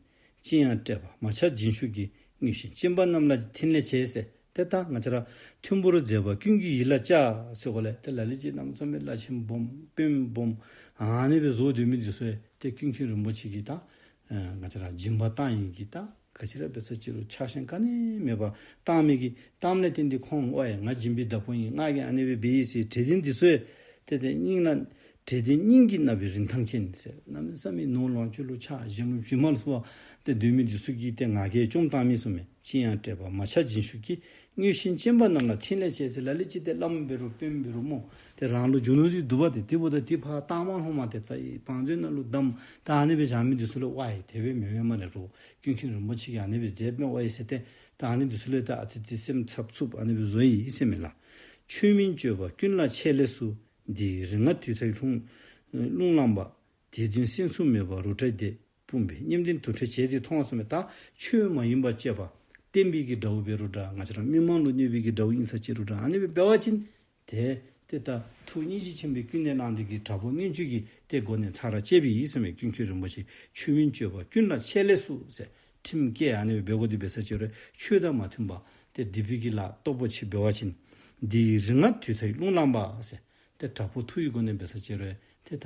ཅི་ཡང་སྤྲས་པ་མ་ཆགས་རྗེས་ཤུལ་གྱི། དངོས་གཞན་སྤྱན་པ་རྣམས་ལ་ཕྲིན་ལས་བྱེད་ཟེར། ཏེ་ད་ང་བཅས་ར་མཐོན་པོར་མཛེས་པ་ཀུན་གྱི་ཡིད་ལ་གཅགས་ཟེར་གོ་ལས་ཏེ་ལ་ལུ་ཅིག་གནམ་མེད་ས་མེད་བླ་ཆེན་སྦོམ་དཔོན་སྦོམ་ཨ་ནི་སྦེ་བཟོ་སྡོད་མི་འདི་ཚུ་ཏེ་ཀུན་མཁྱེན་རིན་པོ་ཆེ་གིས་ད་ཨ་ང་བཅས་ར་སྦྱིན་པ་བཏང་ཡི་གི་ད་ག་ཅི་ར་འབད་ས་ཅི་རུང་ཆགས་ཞེན་ག་ནི་མེད་པར་བཏང་མི་གི་བཏངམ་ལས་བརྟེན་ཏེ་ཁོང་ཨོ་ཡ་ང་སྦྱིན་པའི་བདག་པོ་ཨིན། ང་གིས་ཨ་ནི་སྦེ་འབད་ཡི་ཟེར། དྲེགས་ལྡན་འདི་ཚུ་ཏེ་ཏེ་སྙིང་ལ་དྲེགས་ལྡན་སྙིང་གི་རྣམ་པའི་རིན་ཐང་ཅན་ཟེར། གནམ་མེད་ས་མེད་ནོར་ལོངས་སྤྱོད་ལུ་ཆགས་ཞེན་ལུ་བྱིན་མ་ལུ་སོགས་པ་ཏེ་སྡོད་མི་འདི་ཚུ་གིས་ཏེ་ང་རྒྱལ་བཅོམ་བཏང་མི་གསུངས་མས། ཅི་ཡང་སྤྲས་པ་མ་ཆགས་རྗེས་ཤུལ་གྱི། དངོས་གཞན་སྤྱན་པ་རྣམས་ལ་ཕྲིན་ལས་བྱེད་ཟེར། ལ་ལུ་ཅིག་ཏེ་བླམ་འབད་རུང་དཔོན་འབད་རུང་སྨོ། ཏེ་རང་ལུ་རྒྱུ་ནོར་འདི་འདུག་པ་ཏེ་དེ་འབདཝ་ད་དེ་ཕར་བཏང་མ་ལྷོངམ་ཏེ་ཙ་ཡི་བང་མཛོད་ནང་ལུ་བསྡམས། ད་ཨ་ནི་སྦེ་བཞག་མི་འདི་ཚུ་ལུ་ཝའི་དེ་སྦེ་མེན་མས་སྨ་རེ་རོ། ཀུན་མཁྱེན་རིན་པོ་ཆེ་གིས་ཨ་ནི་སྦེ་མཛད་མས་ཝའི་ཟེར་ཏེ་ད་ཨ་ནི་འདི་ཚུ་ལུ་ད་ཨ་ཙི་ཙི་སེམས་འཚབ་འཚུབ་ཨ་ནི་སྦེ་བཟོ་ཡི་ཟེར་མས་ལགས། ཆོས་མིན་སྤྱོད་པ་ཀུན་ལ་ཆད་ལས་སུ། འདི་ཡི་རིག་སྔགས་དུས་མཐའི་རླུང་རླུང་ལངས་པ། དེ་དོན་སེམས་སུ་མེད་པར་རོ་བྲལ་བསྡད། དཔུང་པའི་གཉེན་བདེན་དུར་ཁྲོད་བྱས་ཏེ་མཐོང་ཟེར་མས། ད་ཆོས་མ་ཡིན་པ་སྤྱོད་པ་བསྟན་པའི་གི་དགྲ་བོ་འབད་རུང་འདྲ་ང་བཅས་ར་མི་མང་ལུ་གནོད་པའི་གི་དགྲ་བོ་ཨིན་ས་ཅི་རུང་འདྲ་ཨ་ནི་སྦེ་འབད་བ་ཅིན་ཏེ་ཏེ་ད་ཐུགས་སྙིང་རྗེ་ཆེན་པོས་ཀུན་ནས་བསླངས་ཏེ་གི་དྲག་པོ་མངོན་སྤྱོད་ཀྱི་ཏེ་སྒོ་ནས་ཚར་བཅད་པའི་ཡིད་ཟེར་མས། ཀུན་མཁྱེན་རིན་པོ་ཆེ་ཆོས་མིན་སྤྱོད་པ་ཀུན་ལ་ཆད་ལས་སུ་ཟེར། ཁྲིམས་བཀལ་ཨ་ནི་སྦེ་འབད་དགོ་དེ་འབད་ས་ཅི་རུང་ཆོས་དང་མ་མཐུན་པ་ཏེ་སྡིག་པའི་གི་ལཱ་སྟོབས་པོ་ཆེ་འབད་བ་ཅིན། འདི་ཡི་རིག་སྔགས་དུས་མཐའི་རླུང་ལངས་པ་ཟེར། ཏེ་དྲག་པོ་མཐུ་ཡི་སྒོ་ནས་འབད་ས་ཅི་རུང་ཏེ་ད་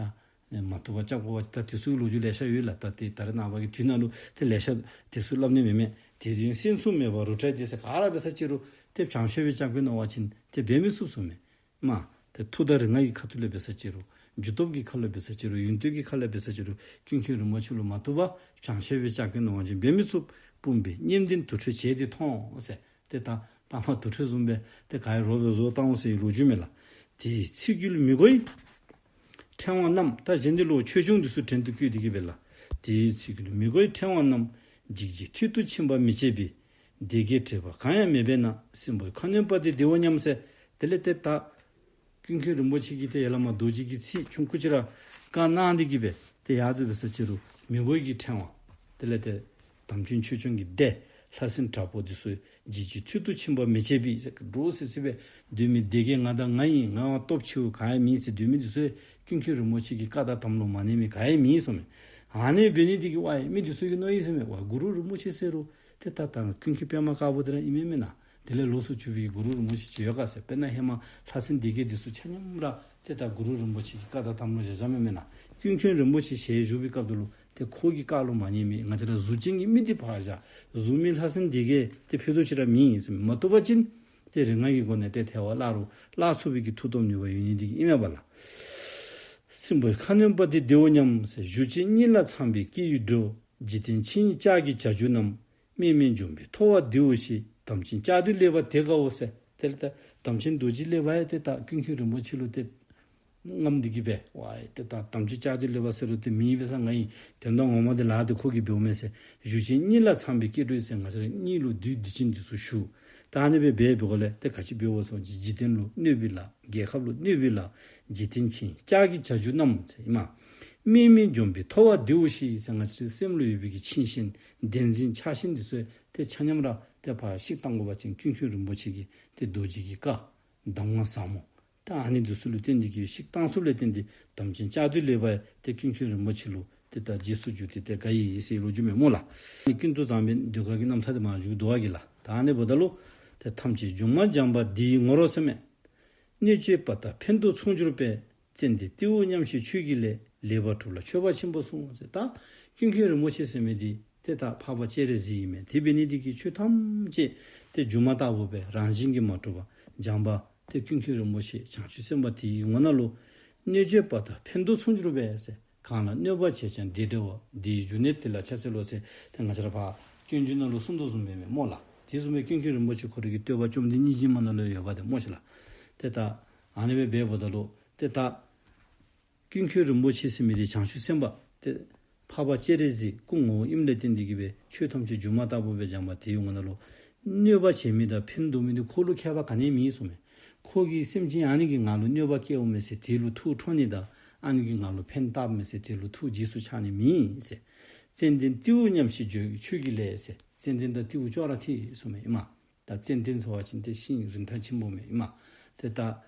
མ་བཏུབ་པ་རྐྱབ་དགོ་པ་ཅིན་ད་དེ་ཚུ་གི་ལོ་རྒྱུས་ལེ་ཤ་ཡོད་ལགས། ད་ཏེ་ད་རེས་ནངས་པ་གི་དུས་ནང་ལུ་ཏེ་ལེ་ཤ་དེ་ཚུ་སླབ་ནི་མེད་མས། དེ་དོན་སེམས་སུ་མེད་པར་རོ་བྲལ་བསྡད་ཟེར། ག་ར་འབད་ས་ཅི་རུང་ཏེ་བྱང་ཤེས་པའི་ལྕགས་ཀྱུས་མནོ་བ་ཅིན་ཏེ་འབད་མི་ཚུགས་ཟེར་མས། མ་ཏེ་མཐུ་དང་རིག་སྔགས་ཀྱི་ཁ་ཐུག་ལས་འབད་ས་ཅི་རུང་རྒྱུ་སྟོབས་ཀྱི་ཁ་ལས་འབད་ས་ཅི་རུང་ཡོན་ཏན་གྱི་ཁ་ལས་འབད་ས་ཅི་རུང་ཀུན་མཁྱེན་རིན་པོ་ཆེ་ལུ་མ་བཏུབ་པ་བྱང་ཤེས་པའི་ལྕགས་ཀྱུས་མནོ་བ་ཅིན་འབད་མི་ཚུགས། དཔུང་པའི་གཉེན་བདེན་དུར་ཁྲོད་བྱས་ཏེ་མཐོང་ཟེར། ཏེ་ད་ལྟག་མ་དུར་ཁྲོད་བཟུམ་སྦེ་ཏེ་ག་ར་རོགས་རོགས་བཟོ་བཏང་འོང་ཟེར་བའི་ལོ་རྒྱུས་མས་ལགས། དེའི་ཚིག་རྒྱུད་མི་གོ་བའི་ཕྲེང་བ་རྣམས། ད་གཞན་འདི་ལུ་ཆོས་སྐྱོང་འདི་ཚུ་བྲན་དུ་བཀོལ་ཏེ་གི་སྦེ་ལགས། དེའི་ཚིག་རྒྱུད་མི་གོ་བའི་ཕྲེང་བ་རྣམས། འཇིགས་བྱེད་མཐུ་སྟོབས་ཕྱིན་པ་མི་བྱེད་པའི། སྡེ་བརྒྱད་དྲེགས་པ་གང་ཡང་མེད་པས་ན། སྲིན་པོའི་ཁ་གནོན་པ་དེ་བདེའོ་སྙམ་ཟེར། དེ་ལས་ཏེ་ད་ཀུན་མཁྱེན་རིན་པོ་ཆེ་གིས་ཏེ་ཡར་ལས་མར་རྡོ་རྗེ་གི་ཚིག་ཆུང་ཀུ་ཅིག་ར་བཀའ་གནང་སྟེ་གི་སྦེ་ཏེ་ཡར་དུ་འབད་ས་ཅི་རུང་མི་གོ་བའི་ཕྲེང་བ། དེ་ལས་ཏེ་དམ་ཅན་ཆོས་སྐྱོང་གི་སྡེ་ལྷ་སྲིན་དྲག་པོ་འདི་ཚུ་འཇིགས་བྱེད་མཐུ་སྟོབས་ཕྱིན་པ་མི་བྱེད་པའི་ཟེར་འདྲོག་སི་སི་སྦེ་སྡོད་མི་སྡེ་བརྒྱད་ང་དང་ང་ཨིན། ང་བ་སྟོབས་ཆེཝ་ག་ཡང་མེད་ཟེར་སྡོད་མི་འདི་ཚུ་ཀུན་མཁྱེན་རིན་པོ་ཆེ་གི་བཀའ་དང་དམ་ལུ་མ་གནས་མི་ག་ཡང་མེད་ཟེར་མས། ཨ་ནི་འབད་ནི་འདི་གིས་ཝའི་མི་འདི་ཚུ་གིས་མནོ་ཡི་ཟེར་མས། ཝའི་གུ་རུ་རིན་པོ་ཆེ་ཟེར་རུང་ཏེ་ད་ད་ཀུན་མཁྱེན་པདྨ་དཀར་པོ་དེ་ར་ཨིན་མས་མེན་ན། དེ་ལས་ལོགས་སུ་གྱུར་པའི་གུ་རུ་རིན་པོ་ཆེ་ཅིག་ཡོད་ག་ཟེར། དཔེར་ན་ཧེ་མ་ལྷ་སྲིན་སྡེ་བརྒྱད་འདི་ཚུ་ཆ་མཉམ་ར་ཏེ་ད་གུ་རུ་རིན་པོ་ཆེ་གི་བཀའ་དང་དམ་ལུ་བཞག་བཞགཔ་མེན་ན། ཀུན་མཁྱེན་རིན་པོ་ཆེ་ཞལ་བཞུགས་པའི་སྐབས་དེ་ལུ་ཏེ་ཁོ་གི་བཀའ་ལུ་མ་ཉན་མི་ང་བཅས་ར་གཟུགས་ཅན་གྱི་མི་འདི་ཕར་བཞག། གཟུགས་མེད་ལྷ་སྲིན་སྡེ་བརྒྱད་ཏེ་ཕྱོགས་གཅིག་ར་མེད་ཟེར་མས། མ་བཏུབ་པ་ཅིན་ཏེ་རིག་སྔགས་ཀྱི་སྒོ་ནས་ཏེ་ཐལ་བར་བརླག་རུང་བརླག་ཚུགས་པའི་གི་མཐུ་སྟོབས་ནུས་པ་ཡོད་ནི་འདི་གིས་ཨིན་མས་པ་ལགས། སྲིན་པོའི་ཁ་གནོན་པ་དེ་བདེའོ་སྙམ་ཟེར། གཞུ་ཅན་སྙིང་ལ་འཚངས་པའི་སྐྱེ་བོའི་འགྲོ། འཇིག་རྟེན་ཆིངས་ཡིག་ལྕགས་ཀྱི་བྱ་རྒྱུད་རྣམས། དམན་དམན་འབྱུང་པོའི་ཐོ་བ་བདེའོ་ཞེས། དམ་ཅན་ལྕགས་ཀྱུས་བསླད་པ་དེ་དགའ་བོ་ཟེར། དེ་ལས་ད་དམ་ཅན་རྡོ་རྗེ་བསླད་པ་ཡང་ཏེ་ད་ཀུན་མཁྱེན་རིན་པོ་ཆེ་ལུ་ཏེ་རྔམ་འདི་གིས་སྦེ་ཝའི་ཏེ་ད་དམ་ཅན་ལྕགས་ཀྱུས་བསླད་པ་ཟེར་རུང་ཏེ་མི་འབད་ས་ང་ཨིན། དོན་དག་ངོ་མ་འདི་ལཱ་འདི་ཁོ་གིས་འབདཝ་མས་ཟེར། གཞུ་ཅན་སྙིང་ལ་འཚངས་པའི་སྐྱེ་འགྲོ་ཟེར། ང་བཅས་ར་སྙིང་ལུ་བདུད་སྡིག་ཅན་འདི་ཚུ་ཞུགས། ད་ཨ་ནི་སྦེ་འབད་བའི་སྒོ་ལས་ཏེ་ག་ཅི་འབདཝ་ཟེར་བ་ཅིན་འཇིག་རྟེན་ལུ་གནོད་པའི་ལཱ། རྒྱལ་ཁབ་ལུ་གནོད་པའི་ལཱ། འཇིག་རྟེན་ཕྱིན་ལྕགས་ཀྱི་བྱ་རྒྱུད་རྣམས་ཟེར་ཨིན་མས། དམིགས་མེད་འཇོམས་པའི་ཐོ་བ་བདེའུ་ཞེས་ཟེར། ང་བཅས་རའི་སེམས་ལུ་ཡོད་པའི་གི་ཆིངས་ཞེན་བདེན་འཛིན་ཆགས་ཞེན་འདི་ཚུ་ཏེ་ཆ་མཉམ་ར་ཏེ་ཕར་བཤིག་བཏང་དགོ་པ་ཅིན་ཀུན་མཁྱེན་རིན་པོ་ཆེ་གི་ཏེ་རྡོ་རྗེ་གི་བཀའ་གདམས་ངག་ཟབ་མོ་ད་ཨ་ནི་འདི་ཚུ་ལུ་བརྟེན་ཏེ་གིས་བཤིག་བཏང་ཚུལ་ལས་བརྟེན་ཏེ་དམ་ཅན་བཅའ་སྡོད་ལེགས་པ་ཡང་ཏེ་ཀུན་མཁྱེན་རིན་པོ་ཆེ་ལུ་ཏེ་ད་རྗེས་སུ་འཇུག་སྟེ་ཏེ་དགའ་ཡི་ཟེར་ལོ་རྒྱུས་མས་སྨོ་ལགས། ཀུན་ཏུ་བཟང་པོའི་ཟློས་གར་གྱི་རྣམ་ཐར་འདི་མར་མཇུག་བསྡུ་བ་གི་ལགས། ད་ཨ་ནི་འབདཝ་ད་ལུ་ཏེ་ཐམས་ཅད་སྒྱུ་མར་སྦྱངས་པ་འདི་ཡི་ངོར་ཟེར་མས། གནོད་བྱེད་པ་དག་ཕན་དུ་མཚུངས་གྱུར་པས། ཙན་དན་ཏེའུ་མཉམ་བཞེས་ཆོས་ཀྱི་ལས། ལེགས་པར་གྲུབ་ལ་མཆོད་པ་ཆེན་པོ་གསུངས་ཟེར། ད་ཀུན་མཁྱེན་རིན་པོ་ཆེ་ཟེར་མི་འདི་ཏེ་ད་འཕགས་པ་སྤྱན་རས་གཟིགས་ཨིན་མས། དེ་འབད་ནི་འདི་གིས་ཆོས་ཐམས་ཅད་ཏེ་སྒྱུ་མ་ལྟ་བུ་སྦེ་རང་བཞིན་གྱིས་མ་གྲུབ་པ་སྦྱངས་པ་ཏེ་ཀུན་མཁྱེན་རིན་པོ་ཆེ་བྱང་ཆུབ་སེམས་དཔའ་དེའི་ངོ་ནང་ལུ་གནོད་བྱེད་པ་དག་ཕན་དུ་མཚུངས་གྱུར་པས་ཟེར། གང་ལ་གནོད་པ་བྱས་ཀྱང་བདེ་འབྲེལ་བ། དེའི་རྒྱུ་ནི་དེ་ལ་ཕྱག་འཚལ་ལོ་ཟེར། ཏེ་ང་བཅས་ར་ཕར་སྤྱོད་འཇུག་ནང་ལུ་གསུངས་དོ་བཟུམ་སྦེ་མས་སྨོ་ལགས། དེ་བཟུམ་སྦེ་ཀུན་མཁྱེན་རིན་པོ་ཆེ་ཁོ་རའི་གི་བསྟོད་པ་བཅོམ་ལྡན་སྙིང་རྗེ་མ་ནང་ལུ་ཡོདཔ་འདི་སྨོ་ཤིག་ལགས། ཏེ་ད་ཨ་ནི་སྦེ་འབདཝ་ད་ལུ་ཏེ་ད་ཀུན་མཁྱེན་རིན་པོ་ཆེ་ཟེར་མི་འདི་བྱང་ཆུབ་སེམས་དཔའ་ཏེ་འཕགས་པ་སྤྱན་རས་གཟིགས་སྐུ་ངོ་བོ་ཨིནམ་ལས་བརྟེན་ཏེ་གིས་སྦེ་ཆོས་ཐམས་ཅད་སྒྱུ་མ་ལྟ་བུ་སྦེ་སྦྱངས་པ་དེའི་ངོ་ནང་ལུ་གནོད་པ་བྱེད་མི་དང་ཕན་འདོགས་མི་འདི་ཁོ་ལུ་ཁྱད་པར་ག་ནི་མེད་གསུངས་མས། ཁོ་གིས་སེམས་ཅན་ཨ་ནི་གིས་ང་ལུ་གནོད་པ་བཀལཝ་མས་ཟེར་དེ་ལུ་ཐུགས་ཁྲོ་ནི་དང་ཨ་ནི་གིས་ང་ལུ་ཕན་བཏགསཔ་མས་ཟེར་དེ་ལུ་ཐུགས་རྗེས་སུ་ཆགས་ནི་མེད་ཟེར། ཙན་དན་ཏེའུ་མཉམ་བཞེས་ཆོས་ཀྱི་ལས་ཟེར། ཙན་དན་དང་ཏེའུ་ཅོག་ར་འཐད་གསུངས་མས་ཨིན་མས། ད་ཙན་དན་ཟེར་བ་ཅིན་ཏེ་ཤིང་རིན་ཐང་ཆེན་པོ་མས་ཨིན་མས། ཏེ་ད་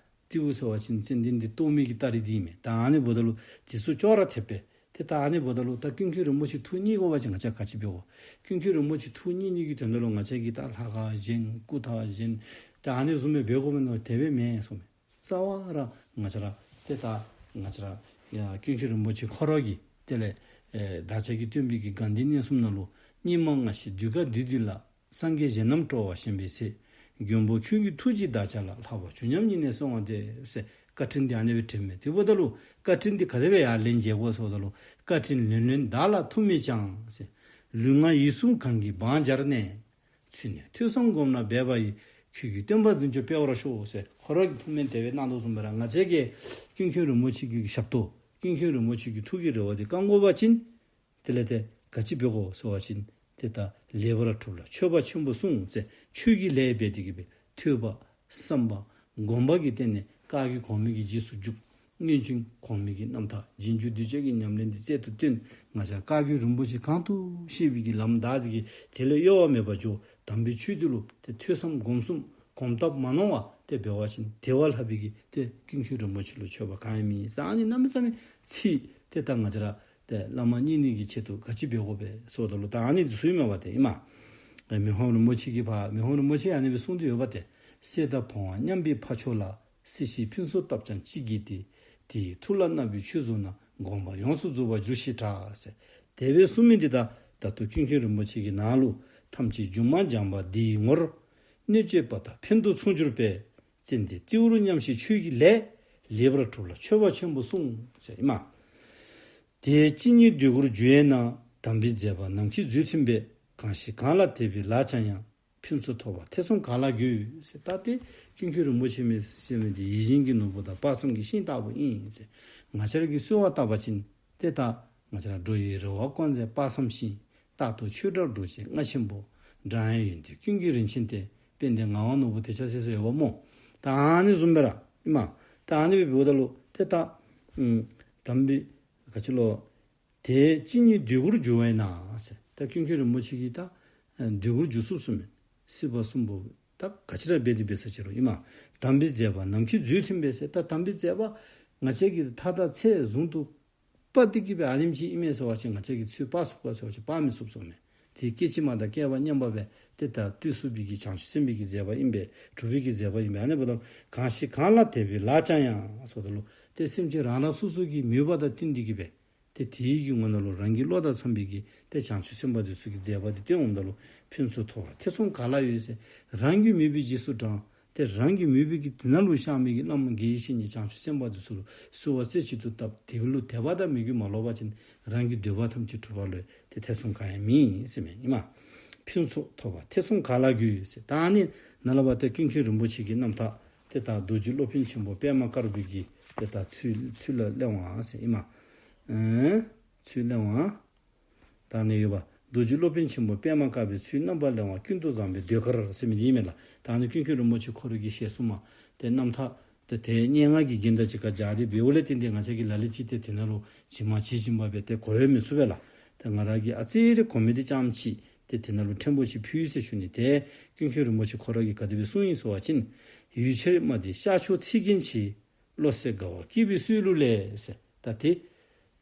ཏེའུ་ཟེར་བ་ཅིན་ཙན་དན་འདི་བཏོག་མི་གི་སྟ་རེ་འདི་མས། ད་ཨ་ནི་འབདཝ་ད་ལུ་དེ་ཚུ་ཅོག་ར་འཐདཔ་སྦེ་ཏེ་ད་ཨ་ནི་འབདཝ་ད་ལུ་ད་ཀུན་མཁྱེན་རིན་པོ་ཆེ་ཐུགས་མཉེས་དགོ་པ་ཅིན་ང་བཅས་ག་ཅི་འབད་དགོ། ཀུན་མཁྱེན་རིན་པོ་ཆེ་ཐུགས་མཉེས་ནི་གི་དོན་དག་ལུ་ང་བཅས་ཀྱིས་ད་ལྷ་ཁང་བཞེངས་སྐུ་ཐང་བཞེངས་ད་ཨ་ནི་བཟུམ་སྦེ་འབད་དགོཔ་མས་མནོ་དེ་སྦེ་མེན་གསུངས་མས། རྩ་བ་ར་ང་བཅས་ར་ཏེ་ད་ང་བཅས་ར་ཡ་ཀུན་མཁྱེན་རིན་པོ་ཆེ་ཁོ་ར་གིས་དེ་ལས་ཨེ་བདག་ཅག་གི་སྟོན་པའི་གི་དགའ་ལྡན་གནས་གསུམ་ནང་ལུ་སྙིགས་མ་ལྔ་བཞིའི་གདུལ་དཀའ་འདུལ་འདི་ལ། སངས་རྒྱས་གཞན་རྣམས་སྤྲོ་བ་བཞེངས་པའི་ཚེ། མགོན་པོ་ཁྱོད་ཀྱི་ཐུགས་རྗེས་བདག་ཅག་ལ། ལྷག་པར་བྱོན་སྙམ་སྙིང་ནས་གསོལ་བ་འདེབས་ཟེར་བཀའ་དྲིན་འདི་ཨ་ནི་སྦེ་དྲནམ་མས། དེ་འབདཝ་ད་ལུ་བཀའ་དྲིན་འདི་ག་དེ་སྦེ་ཡར་ལན་འཇལ་དགོ་ཟེརཝ་ད་ལུ། བཀའ་དྲིན་ལན་ལོན་བདག་ལ་ཐུགས་མི་བྱང་ཟེར། ལུས་ངག་ཡིད་གསུམ་གང་གིས་བང་སྦྱར་ནས། ཚུལ་གནས་ཐོས་བསམ་སྒོམ་ལ་འབད་པ་ཡིས། ཁྱོད་ཀྱི་སྟོན་པ་འཛིན་སྐྱོང་སྤེལ་བར་ཤོག་ཟེར་ཁོ་ར་གིས་ཐུགས་སྨོན་དེ་སྦེ་གནང་དོ་བཟུམ་སྦེ་ར་ང་བཅས་ཀྱིས་ཀུན་མཁྱེན་རིན་པོ་ཆེ་གི་ཞབས་ཏོག་ཀུན་མཁྱེན་རིན་པོ་ཆེ་གི་ཐུགས་ཀྱི་རེ་བ་འདི་བསྐང་དགོ་པ་ཅིན་དེ་ལས་ཏེ་ག་ཅི་འབད་དགོ་ཟེར་བ་ཅིན་ཏེ་ད་ལེགས་པར་གྲུབ་ལ་མཆོད་པ་ཆེན་པོ་གསུངས་ཟེར། ཆོས་ཀྱི་ལས་འབད་དེ་གིས་སྦེ་ཐོས་པ་བསམ་པ་སྒོམ་པ་གི་སྟེང་ནས་བཀའ་བརྒྱུད་གོང་མའི་གི་རྗེས་སུ་འཇུག། སྔོན་བྱོན་གོང་མའི་གི་རྣམ་ཐར་རྗེས་འཇུག་གདུལ་བྱ་གི་ཉམས་ལེན་འདི་རྩལ་དུ་བཏོན། ང་བཅས་བཀའ་བརྒྱུད་རིན་པོ་ཆེ་གང་དུ་བཤད་པའི་གི་ལམ་བདའ་སྟེ་གིས་དེ་ལས་གཡོ་བ་མེད་པར་འགྱོ། དམ་པའི་ཆོས་འདི་ལུ་ཏེ་ཐོས་བསམ་སྒོམ་གསུམ་གོམ་སྟབས་མ་ནོར་བ་ཏེ་འབད་བ་ཅིན་དེ་བ་ལྷག་པའི་གི་ཏེ་ཀུན་མཁྱེན་རིན་པོ་ཆེ་ལུ་མཆོད་པ་གང་ཡང་མེད་ཟེར། ཨ་ནི་གནམ་མེད་ས་མེད་ཚིག་ཏེ་ད་ང་བཅས་ར་ཏེ་བླ་མ་མཉེས་ནི་གི་ཆེད་དུ་ག་ཅི་འབད་དགོ་པས་ཟེརཝ་ད་ལུ་ད་ཨ་ནི་ཚུ་ཨིན་མས་པ་ཏེ་ཨིན་མས། མི་ཕམ་རིན་པོ་ཆེ་གིས་ཕར་མི་ཕམ་རིན་པོ་ཆེ་ཨ་ནི་སྦེ་གསུངས་ཏེ་ཡོདཔ་ཏེ། གསེར་དང་བོང་བ་མཉམ་པའི་འཕགས་མཆོག་ལ། སྲིད་ཞིའི་ཕུན་ཚོགས་བཏབ་ཀྱང་ཅི་བགྱིས་ཏེ། དེ་ཡི་ཐུགས་ལ་གནག་པོའི་ཆོས་བཟུང་ན། དགོངས་པ་ཡོངས་སུ་རྫོགས་པར་འགྱུར་ཞེས་གྲགས་ཟེར། དེ་སྦེ་གསུངས་མི་འདི་ད་ད་ལྟོ་ཀུན་མཁྱེན་རིན་པོ་ཆེ་གི་ནང་ལུ་ཐམས་ཅད་སྒྱུ་མར་སྦྱངས་པ་འདི་ཡི་ངོར། གནོད་བྱེད་པ་དག་ཕན་དུ་མཚུངས་གྱུར་པས། ཙན་དན་ཏེའུ་རུ་མཉམ་བཞེས་ཆོས་ཀྱི་ལས། ལེགས་པར་གྲུབ་ལ་མཆོད་པ་ཆེན་པོ་གསུངས་ཟེར་ཨིན་མས། དེ་ཅི་ཉིད་འདོད་དགུར་འགྱུར་བས་ན། དམ་པའི་མཛད་པ་ནམ་མཁའི་མཛོད་ཐིམ་པས། གང་ཞིག་གང་ལ་དད་པའི་ལག་བཅངས་ཡང་། ཕུན་ཚོགས་ཐོབ་པ་ཐེ་ཚོམ་ག་ལ་དགོས་ཟེར། ད་ཏེ་ཀུན་མཁྱེན་རིན་པོ་ཆེ་མི་ཟེར་མི་འདི་ཡིད་བཞིན་གྱི་ནོར་བུ་དང་དཔག་བསམ་གྱི་ཤིང་ལྟ་བུ་ཨིན་ཟེར། ང་བཅས་ར་གིས་གསོལ་བ་བཏབ་པ་ཅིན་ཏེ་ད་ང་བཅས་ར་འགྲོ་བའི་རེ་བ་སྐོང་མཛད་དཔག་བསམ་ཤིང་། རྟག་ཏུ་ཆོས་སྒྲར་འགྲོགས་ཤིང་རྔ་ཆེན་པོ། སྒྲ་དབྱངས་ཡོན་ཏན་ཀུན་གྱི་རིན་ཆེན་ཏེ། དཔལ་ལྡན་ངག་དབང་ནོར་བུ་དེ་ཆ་ཟེར་ཟེར་ཡོདཔ་སྨོ། ད་ཨ་ནི་བཟུམ་སྦེ་ར་ཨིན་མས། ད་ཨ་ནི་སྦེ་འབདཝ་ད་ལུ་ཏེ་ད་ཨམ་དམ་པའི་ག་ཅི་ལོ། དེ་ཅི་ཉིད་འདོད་དགུར་འགྱུར་བས་ན་ཟེར། ད་ཀུན་མཁྱེན་རིན་པོ་ཆེ་གིས་ད་ཨ་འདོད་དགུར་འགྱུར་ཚུགས་གསུངས་མས། སྲིད་པ་གསུམ་པོ་ད་ག་ཅི་ར་འབད་དེ་འབད་ས་ཅི་རུང་ཨིན་མས། དམ་པའི་མཛད་པ་ནམ་མཁའི་མཛོད་ཐིམ་པས་ཟེར། ད་དམ་པའི་མཛད་པ་ང་བཅས་ཀྱིས་མཐའ་དང་ཚད་བཟུང་དུ་དཔག་སྟེ་གིས་སྦེ་ཨ་ནེམ་ཅིག་ཨིན་མས་ཟེར་བ་ཅིན་ང་བཅས་ཀྱིས་ཚུར་དཔག་ཚུགས་ག་ཟེར་བ་ཅིན་དཔག་མི་ཚུགས་གསུངས་མས། དེ་སྐད་ཅིག་མ་དང་བསྐལ་པ་མཉམ་པ་སྦེ་ཏེ་ད་སྤྲུལ་ཚུགས་པའི་གི་བྱང་ཆུབ་སེམས་དཔའི་གི་མཛད་པ་ཨིན་པས། གྲུབ་པའི་གི་མཛད་པ་ཨིན་པས། ཨ་ནི་འབདཝ་ད་གང་ཞིག་གང་ལ་དད་པའི་ལག་བཅངས་ཡང་ཟེརཝ་ད་ལུ་ཏེ་སེམས་ཅན་རང་རང་སོ་སོ་གི་མོས་པ་དང་བསྟུན་ཏེ་གིས་སྦེ་ཏེ་དེའི་གི་ངོ་ནང་ལུ་རང་གི་བློ་དང་འཚམས་པའི་གི་ཏེ་བྱང་ཆུབ་སེམས་དཔའ་དེ་ཚུ་གི་མཛད་པ་དེ་སྟོན་འོངམ་ད་ལུ་ཕུན་ཚོགས་ཐོབ་པ་ཐེ་ཚོམ་ག་ལ་ཡོད་ཟེར། རང་གི་མོས་པའི་རྗེས་སུ་འབྲང་། ཏེ་རང་གི་མོས་པའི་གི་དེ་ནང་ལུ་བཞག་མི་གི་བླ་མ་དགེ་བའི་བཤེས་གཉེན་བྱང་ཆུབ་སེམས་དཔའ་དེ་ཚུ་ལུ་གསོལ་བ་རྩེ་གཅིག་ཏུ་བཏབ། དེ་ལུ་དད་པ་དང་མོས་གུས་མ་ལོག་པ་ཅིན་རང་གི་འདོད་པ་ཐམས་ཅད་གྲུབ་པ་ལུ་ཏེ་ཐེ་ཚོམ་གང་ཡང་མེད་ཟེར་མས་ཨིན་མས། ཕུན་ཚོགས་ཐོབ་པ་ཐེ་ཚོམ་ག་ལ་དགོས་ཟེར། ད་ཨ་ནི་ནཱ་ལས་ཕར་ཏེ་ཀུན་མཁྱེན་རིན་པོ་ཆེ་གི་རྣམ་ཐར་ཏེ་ད་རྡོ་རྗེ་སློབ་དཔོན་ཆེན་པོ་པདྨ་དཀར་པོའི་གི་ཏེ་ད་ཚུལ་ཚུལ་ལ་གླེང་བ་ཟེར་ཨིན་མས། ཨེ་ཚུལ་གླེང་བ། ད་ཨ་ནི་ཡོད་པ། རྡོ་རྗེ་སློབ་དཔོན་ཆེན་པོ་པདྨ་དཀར་པོའི་ཚུལ་རྣམ་པར་གླེང་བ་ཀུན་ཏུ་བཟང་པོའི་ཟློས་གར་ཟེར་མི་འདི་ཨིན་མས་ལགས། ད་ཨ་ནི་ཀུན་མཁྱེན་རིན་པོ་ཆེ་ཁོ་ར་གི་ཞལ་གསུངམ་ཏེ་རྣམ་ཐར་ཏེ་ཏེ་སྙན་ངག་གི་རྒྱན་དང་གཅིག་ཁར་སྦྱར་ཏེ་འབདཝ་ལས་བརྟེན་ཏེ་ང་བཅས་ཀྱིས་ལ་ལུ་ཅིག་ཏེ་དེ་ནང་ལུ་ཇི་མ་ཇི་བཞིན་པ་སྦེ་ཏེ་གོ་ཡང་མི་ཚུགས་པས་ལགས། ཏེ་ང་ར་གིས་ཨ་ཙི་རེ་གོ་མི་འདི་ཙམ་ཅིག་ཏེ་དེ་ནང་ལུ་ཕྲན་བུ་ཅིག་ཕུལ་ཡི་ཟེར་ཞུ་ནི། ཏེ་ཀུན་མཁྱེན་རིན་པོ་ཆེ་ཁོ་ར་གིས་ག་དེ་སྦེ་གསུངས་ཡི་ཟེར་བ་ཅིན། ཡུལ་ཕྱིར་མ་འདི་ཤར་ཕྱོགས་ཚིག་རྒྱན་ཆེ། བློ་གསལ་དགའ་བ་སྐྱེས་པའི་སྲོལ་ལུ་ལས་ཟེར། ད་ཏེ་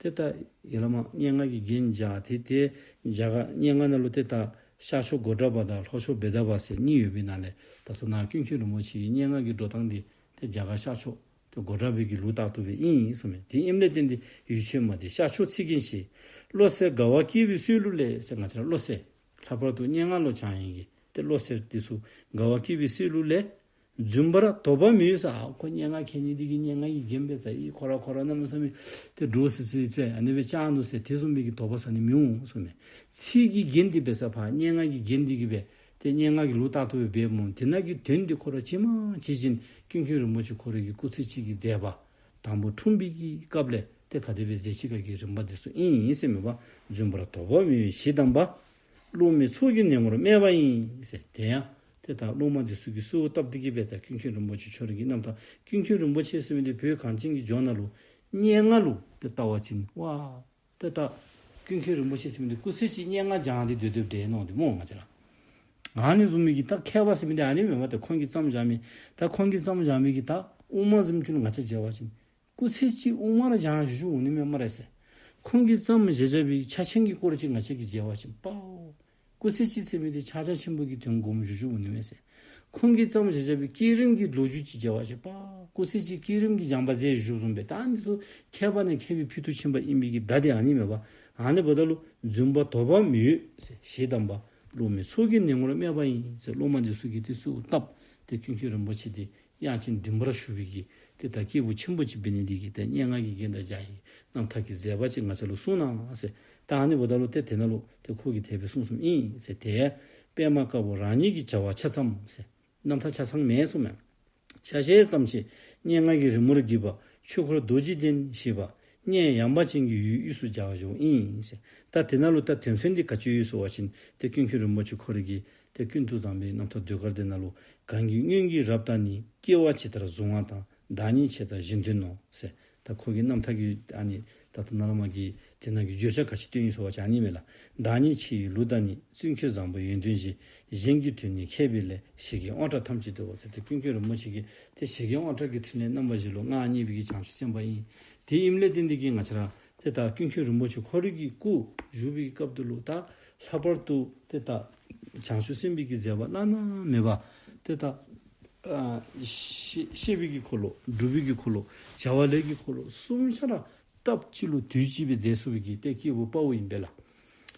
ཏེ་ད་ཡར་ལས་མར་སྙན་ངག་གི་རྒྱན་སྦྱར་ཏེ་ཏེ་རྒྱ་གར་སྙན་ངག་ནང་ལུ་ཏེ་ད་ཤར་ཕྱོགས་གཽ་ཌ་བ་དང་ལྷོ་ཕྱོགས་བེ་ད་བ་ཟེར་གཉིས་ཡོད་པའི་ནང་ལས་ད་ལྟོ་ནཱ་ཀུན་མཁྱེན་རིན་པོ་ཆེའི་སྙན་ངག་གི་འགྲོ་སྟངས་འདི་ཏེ་རྒྱ་གར་ཤར་ཕྱོགས་ཏེ་གཽ་ཌ་བ་གི་ལུགས་ལྟར་དུ་སྦེ་ཨིན་ཨིན་གསུངས་མས། དེ་ཨིནམ་ལས་བརྟེན་ཏེ་ཡུལ་ཕྱིར་མ་འདི་ཤར་ཕྱོགས་ཚིག་རྒྱན་ཆེ། བློ་གསལ་དགའ་བ་སྐྱེས་པའི་སྲོལ་ལུ་ལས་ཟེར། ང་བཅས་ར་བློ་གསལ་ལྷག་པར་དུ་སྙན་ངག་ལུ་སྦྱང་ནི་གི་ཏེ་བློ་གསལ་འདི་ཚུ་དགའ་བ་སྐྱེས་པའི་སྲོལ་ལུ་ལས། རྫུན་པར་དོགས་པ་མི་ཡོང་ཟེར། ཨ་ཁོ་སྙན་ངག་མཁས་ནི་འདི་གིས་སྙན་ངག་གི་རྒྱན་སྦེ་རྩ་ཡི་ཁོ་ར་ཁོ་ར་གནམ་མེད་ས་མེད་ཏེ་འདྲོག་སི་སི་ཅིག་ཨ་ནི་སྦེ་རྐྱབ་ནུག་ཟེར་དེ་བཟུམ་མའི་གི་དོགས་པ་ཟ་ནི་མི་འོང་གསུངས་མས། ཚིག་གི་རྒྱན་འདི་འབད་ས་ཕར་སྙན་ངག་གི་རྒྱན་འདི་གིས་སྦེ་ཏེ་སྙན་ངག་གི་ལུགས་ལྟར་དུ་སྦེ་འབདཝ་མས། དེ་ནང་གི་དོན་འདི་ཁོ་ར་ཇི་མ་ཇི་བཞིན་ཀུན་མཁྱེན་རིན་པོ་ཆེ་ཁོ་ར་གི་སྐུ་ཚེ་གཅིག་གི་མཛད་པ་དང་པོ་འཁྲུངས་པའི་གི་སྐབས་ལས་ཏེ་ག་དེ་སྦེ་མཛད་ཅི་ག་གི་རིམ་པ་འདི་ཚུ་ཨིན་ཨིན་ཟེར་མས་པ། རྫུན་པར་དོགས་པ་མི་ཡོང་ཞེས་གདམས་པ། སློབ་མའི་ཚོགས་ཀྱིས་ནན་མོར་སྨྲས་པ་ཡིན་ཟེར། དེ་ཡང་ཏེ་ད་སློབ་མ་འདི་ཚུ་གིས་གསོལཝ་བཏབ་སྟེ་གི་སྦེ་ད་ཀུན་མཁྱེན་རིན་པོ་ཆེ་ཁྱོད་ར་གི་རྣམ་ཐར་ཀུན་མཁྱེན་རིན་པོ་ཆེ་ཟེར་མི་འདི་བོད་གངས་ཅན་གྱི་ལྗོངས་ནང་ལུ་སྙན་ངག་ལུ་ཏེ་བལྟ་བ་ཅིན་ཝ་ཏེ་ད་ཀུན་མཁྱེན་རིན་པོ་ཆེ་ཟེར་མི་འདི་སྐུ་ཚེ་གཅིག་སྙན་ངག་སྦྱང་སྟེ་སྡོད་སྡོདཔ་འདྲས་མནོ་སྟེ་སྨོ་ང་བཅས་ར། ཨ་ནི་བཟུམ་མའི་གི་ད་མཁས་པ་ཟེར་མི་འདི་ཨ་ནི་མེན་པ། ད་ཁོང་གིས་བརྩམས་བཞག་མི་ད་ཁོང་གིས་བརྩམས་བཞག་མི་གི་ད་དབུ་མ་བཟུམ་ཅིག་ལུ་ང་བཅས་མཇལ་བ་ཅིན་སྐུ་ཚེ་གཅིག་དབུ་མ་ར་སྦྱང་བཞུགས་བཞུགསཔ་འོང་ནི་མས་སྨ་རེ་ཟེར། ཁོང་གིས་བརྩམས་བཞག་བཞག་པའི་ཕྱག་ཆེན་གྱི་སྐོར་ཅིག་ང་བཅས་ཀྱིས་མཇལ་བ་ཅིན་པའོ། སྐུ་ཚེ་གཅིག་ཟེར་མི་འདི་ཕྱག་རྒྱ་ཆེན་པོ་གི་དོན་སྒོམ་བཞུགས་བཞུགསཔ་འོང་ནི་མས་ཟེར། ཁོང་གིས་བརྩམས་བཞག་བཞག་པའི་བསྐྱེད་རིམ་གྱི་ལོ་རྒྱུས་ཅིག་མཇལ་བ་ཅིན་པའོ། སྐུ་ཚེ་གཅིག་བསྐྱེད་རིམ་གྱི་སྦྱངས་པ་མཛད་བཞུགས་བཞུགསཔ་འོང་པས། ད་ཨ་ནི་ཚུ་མཁས་པ་ནས་མཁས་པའི་ཕུལ་དུ་ཕྱིན་པ་ཨིན་པའི་གི་བརྡ་འདི་ཨ་ནི་མས་པ། ཨ་ནི་འབདཝ་ད་ལུ་རྫུན་པ་དོགས་པ་མི་ཡོང་ཟེར་ཞེས་གདམས་པ། སློབ་མའི་ཚོགས་ཀྱིས་ནན་མོར་སྨྲས་པ་ཡིན་ཟེར། སློབ་མ་འདི་ཚུ་གིས་ཏེ་གསོལཝ་བཏབ་སྟེ་ཀུན་མཁྱེན་རིན་པོ་ཆེ་འདི་དབྱངས་ཅན་མགྲིན་པར་ཞུགས་པའི་གི་ཏེ་ད་སྐྱེས་བུ་ཆེན་པོ་ཅིག་འབད་ནི་འདི་གིས་ཏེ་སྙན་ངག་གི་རྒྱན་དང་སྦྱར་ཡི་རྣམ་ཐར་གྱི་མཛད་པ་ཅིག་ང་བཅས་ལུ་གསུངས་གནང་ཟེར། ད་ཨ་ནི་འབདཝ་ད་ལུ་ཏེ་དེ་ནང་ལུ་ཏེ་ཁོ་གིས་དེ་སྦེ་གསུངས་གསུངསམ་ཨིན་ཟེར། ཏེ་པདྨ་དཀར་པོ་རང་ཉིད་ཀྱི་བྱ་བ་ཆ་ཚང་ཟེར། རྣམ་ཐར་ཆ་ཚང་མེན་གསུངས་མས། ཆ་ཤས་ཙམ་ཞིག་སྙན་ངག་གི་རི་མོར་བགྱིས་པ་ཆོས་འཁོར་རྡོ་རྗེ་གདན་ཞེས་པ་སྙན་ཡངས་པ་ཅན་གྱི་ཡུལ་དབུས་སུ་མཇལ་བར་འགྱོཝ་ཨིན་ཟེར། ད་དེ་ནང་ལུ་ད་དོན་ཚན་འདི་ག་ཅི་ཡོད་ཟེར་བ་ཅིན་ཏེ་ཀུན་མཁྱེན་རིན་པོ་ཆེ་ཁོ་ར་གི་ཏེ་ཀུན་ཏུ་བཟང་པོའི་རྣམ་ཐར་ཟློས་གར་དེ་ནང་ལུ། གང་གི་སྔོན་གྱི་རབ་དང་ནི། སྐྱེ་བ་ཇི་ལྟར་བཟུང་བ་དང་། བདག་ཉིད་ཆེ་དང་གཞན་དོན་ནོ་ཟེར། ད་ཁོ་གི་རྣམ་ཐར་གྱི་ཨ་ནི་ད་ལྟོ་ནཱ་ལས་མར་གྱི་དེ་ནང་གི་བརྗོད་བྱ་ག་ཅི་སྟོན་ཡི་ཟེར་བ་ཅིན་ཨ་ནི་མས་ལགས། བདག་ཉིད་ཆེ་ཡི་ལུགས་དང་ནི། བཙུན་ཁྱོད་བཟང་པོ་ཡོན་ཏན་གཞི། གཞན་གྱི་དོན་ནི་མཁས་པའི་ལས། ཞེ་གེའི་དབང་དྲག་ཐམས་ཅད་དུ་ཟེར། ཏེ་ཀུན་མཁྱེན་རིན་པོ་ཆེ་གིས་ཏེ་ཞེ་གེའི་དབང་དྲག་གི་ཕྲིན་ལས་རྣམ་པ་བཞི་ལུ་མངའ་བརྙེས་པའི་གི་བྱང་ཆུབ་སེམས་དཔའ་ཨིན། དེ་ཨིནམ་ལས་བརྟེན་ཏེ་གི་ང་བཅས་ར་ཏེ་ད་ཀུན་མཁྱེན་རིན་པོ་ཆེ་ཁོ་རའི་གི་སྐུ་བཞུགས་པའི་གི་སྐབས་དེ་ལུ་ད་ལྷག་པར་དུ་ཏེ་ད་བྱང་ཆུབ་སེམས་དཔའི་གི་མཛད་པ་བླ་ན་མེད་པ་ཏེ་ད་ཨ་ཤེས་ཤེས་པའི་གི་འཁོར་ལོ། སྒྲུབ་པའི་གི་འཁོར་ལོ། བྱ་བ་ལས་ཀྱི་འཁོར་ལོ། གསུམ་ཆ་ར་སྟབས་གཅིག་ལུ་དུས་གཅིག་སྦེ་མཛད་ཚུགས་པའི་གི་ཏེ་སྐྱེས་བུ་དཔའ་བོ་ཨིན་པས་ལགས།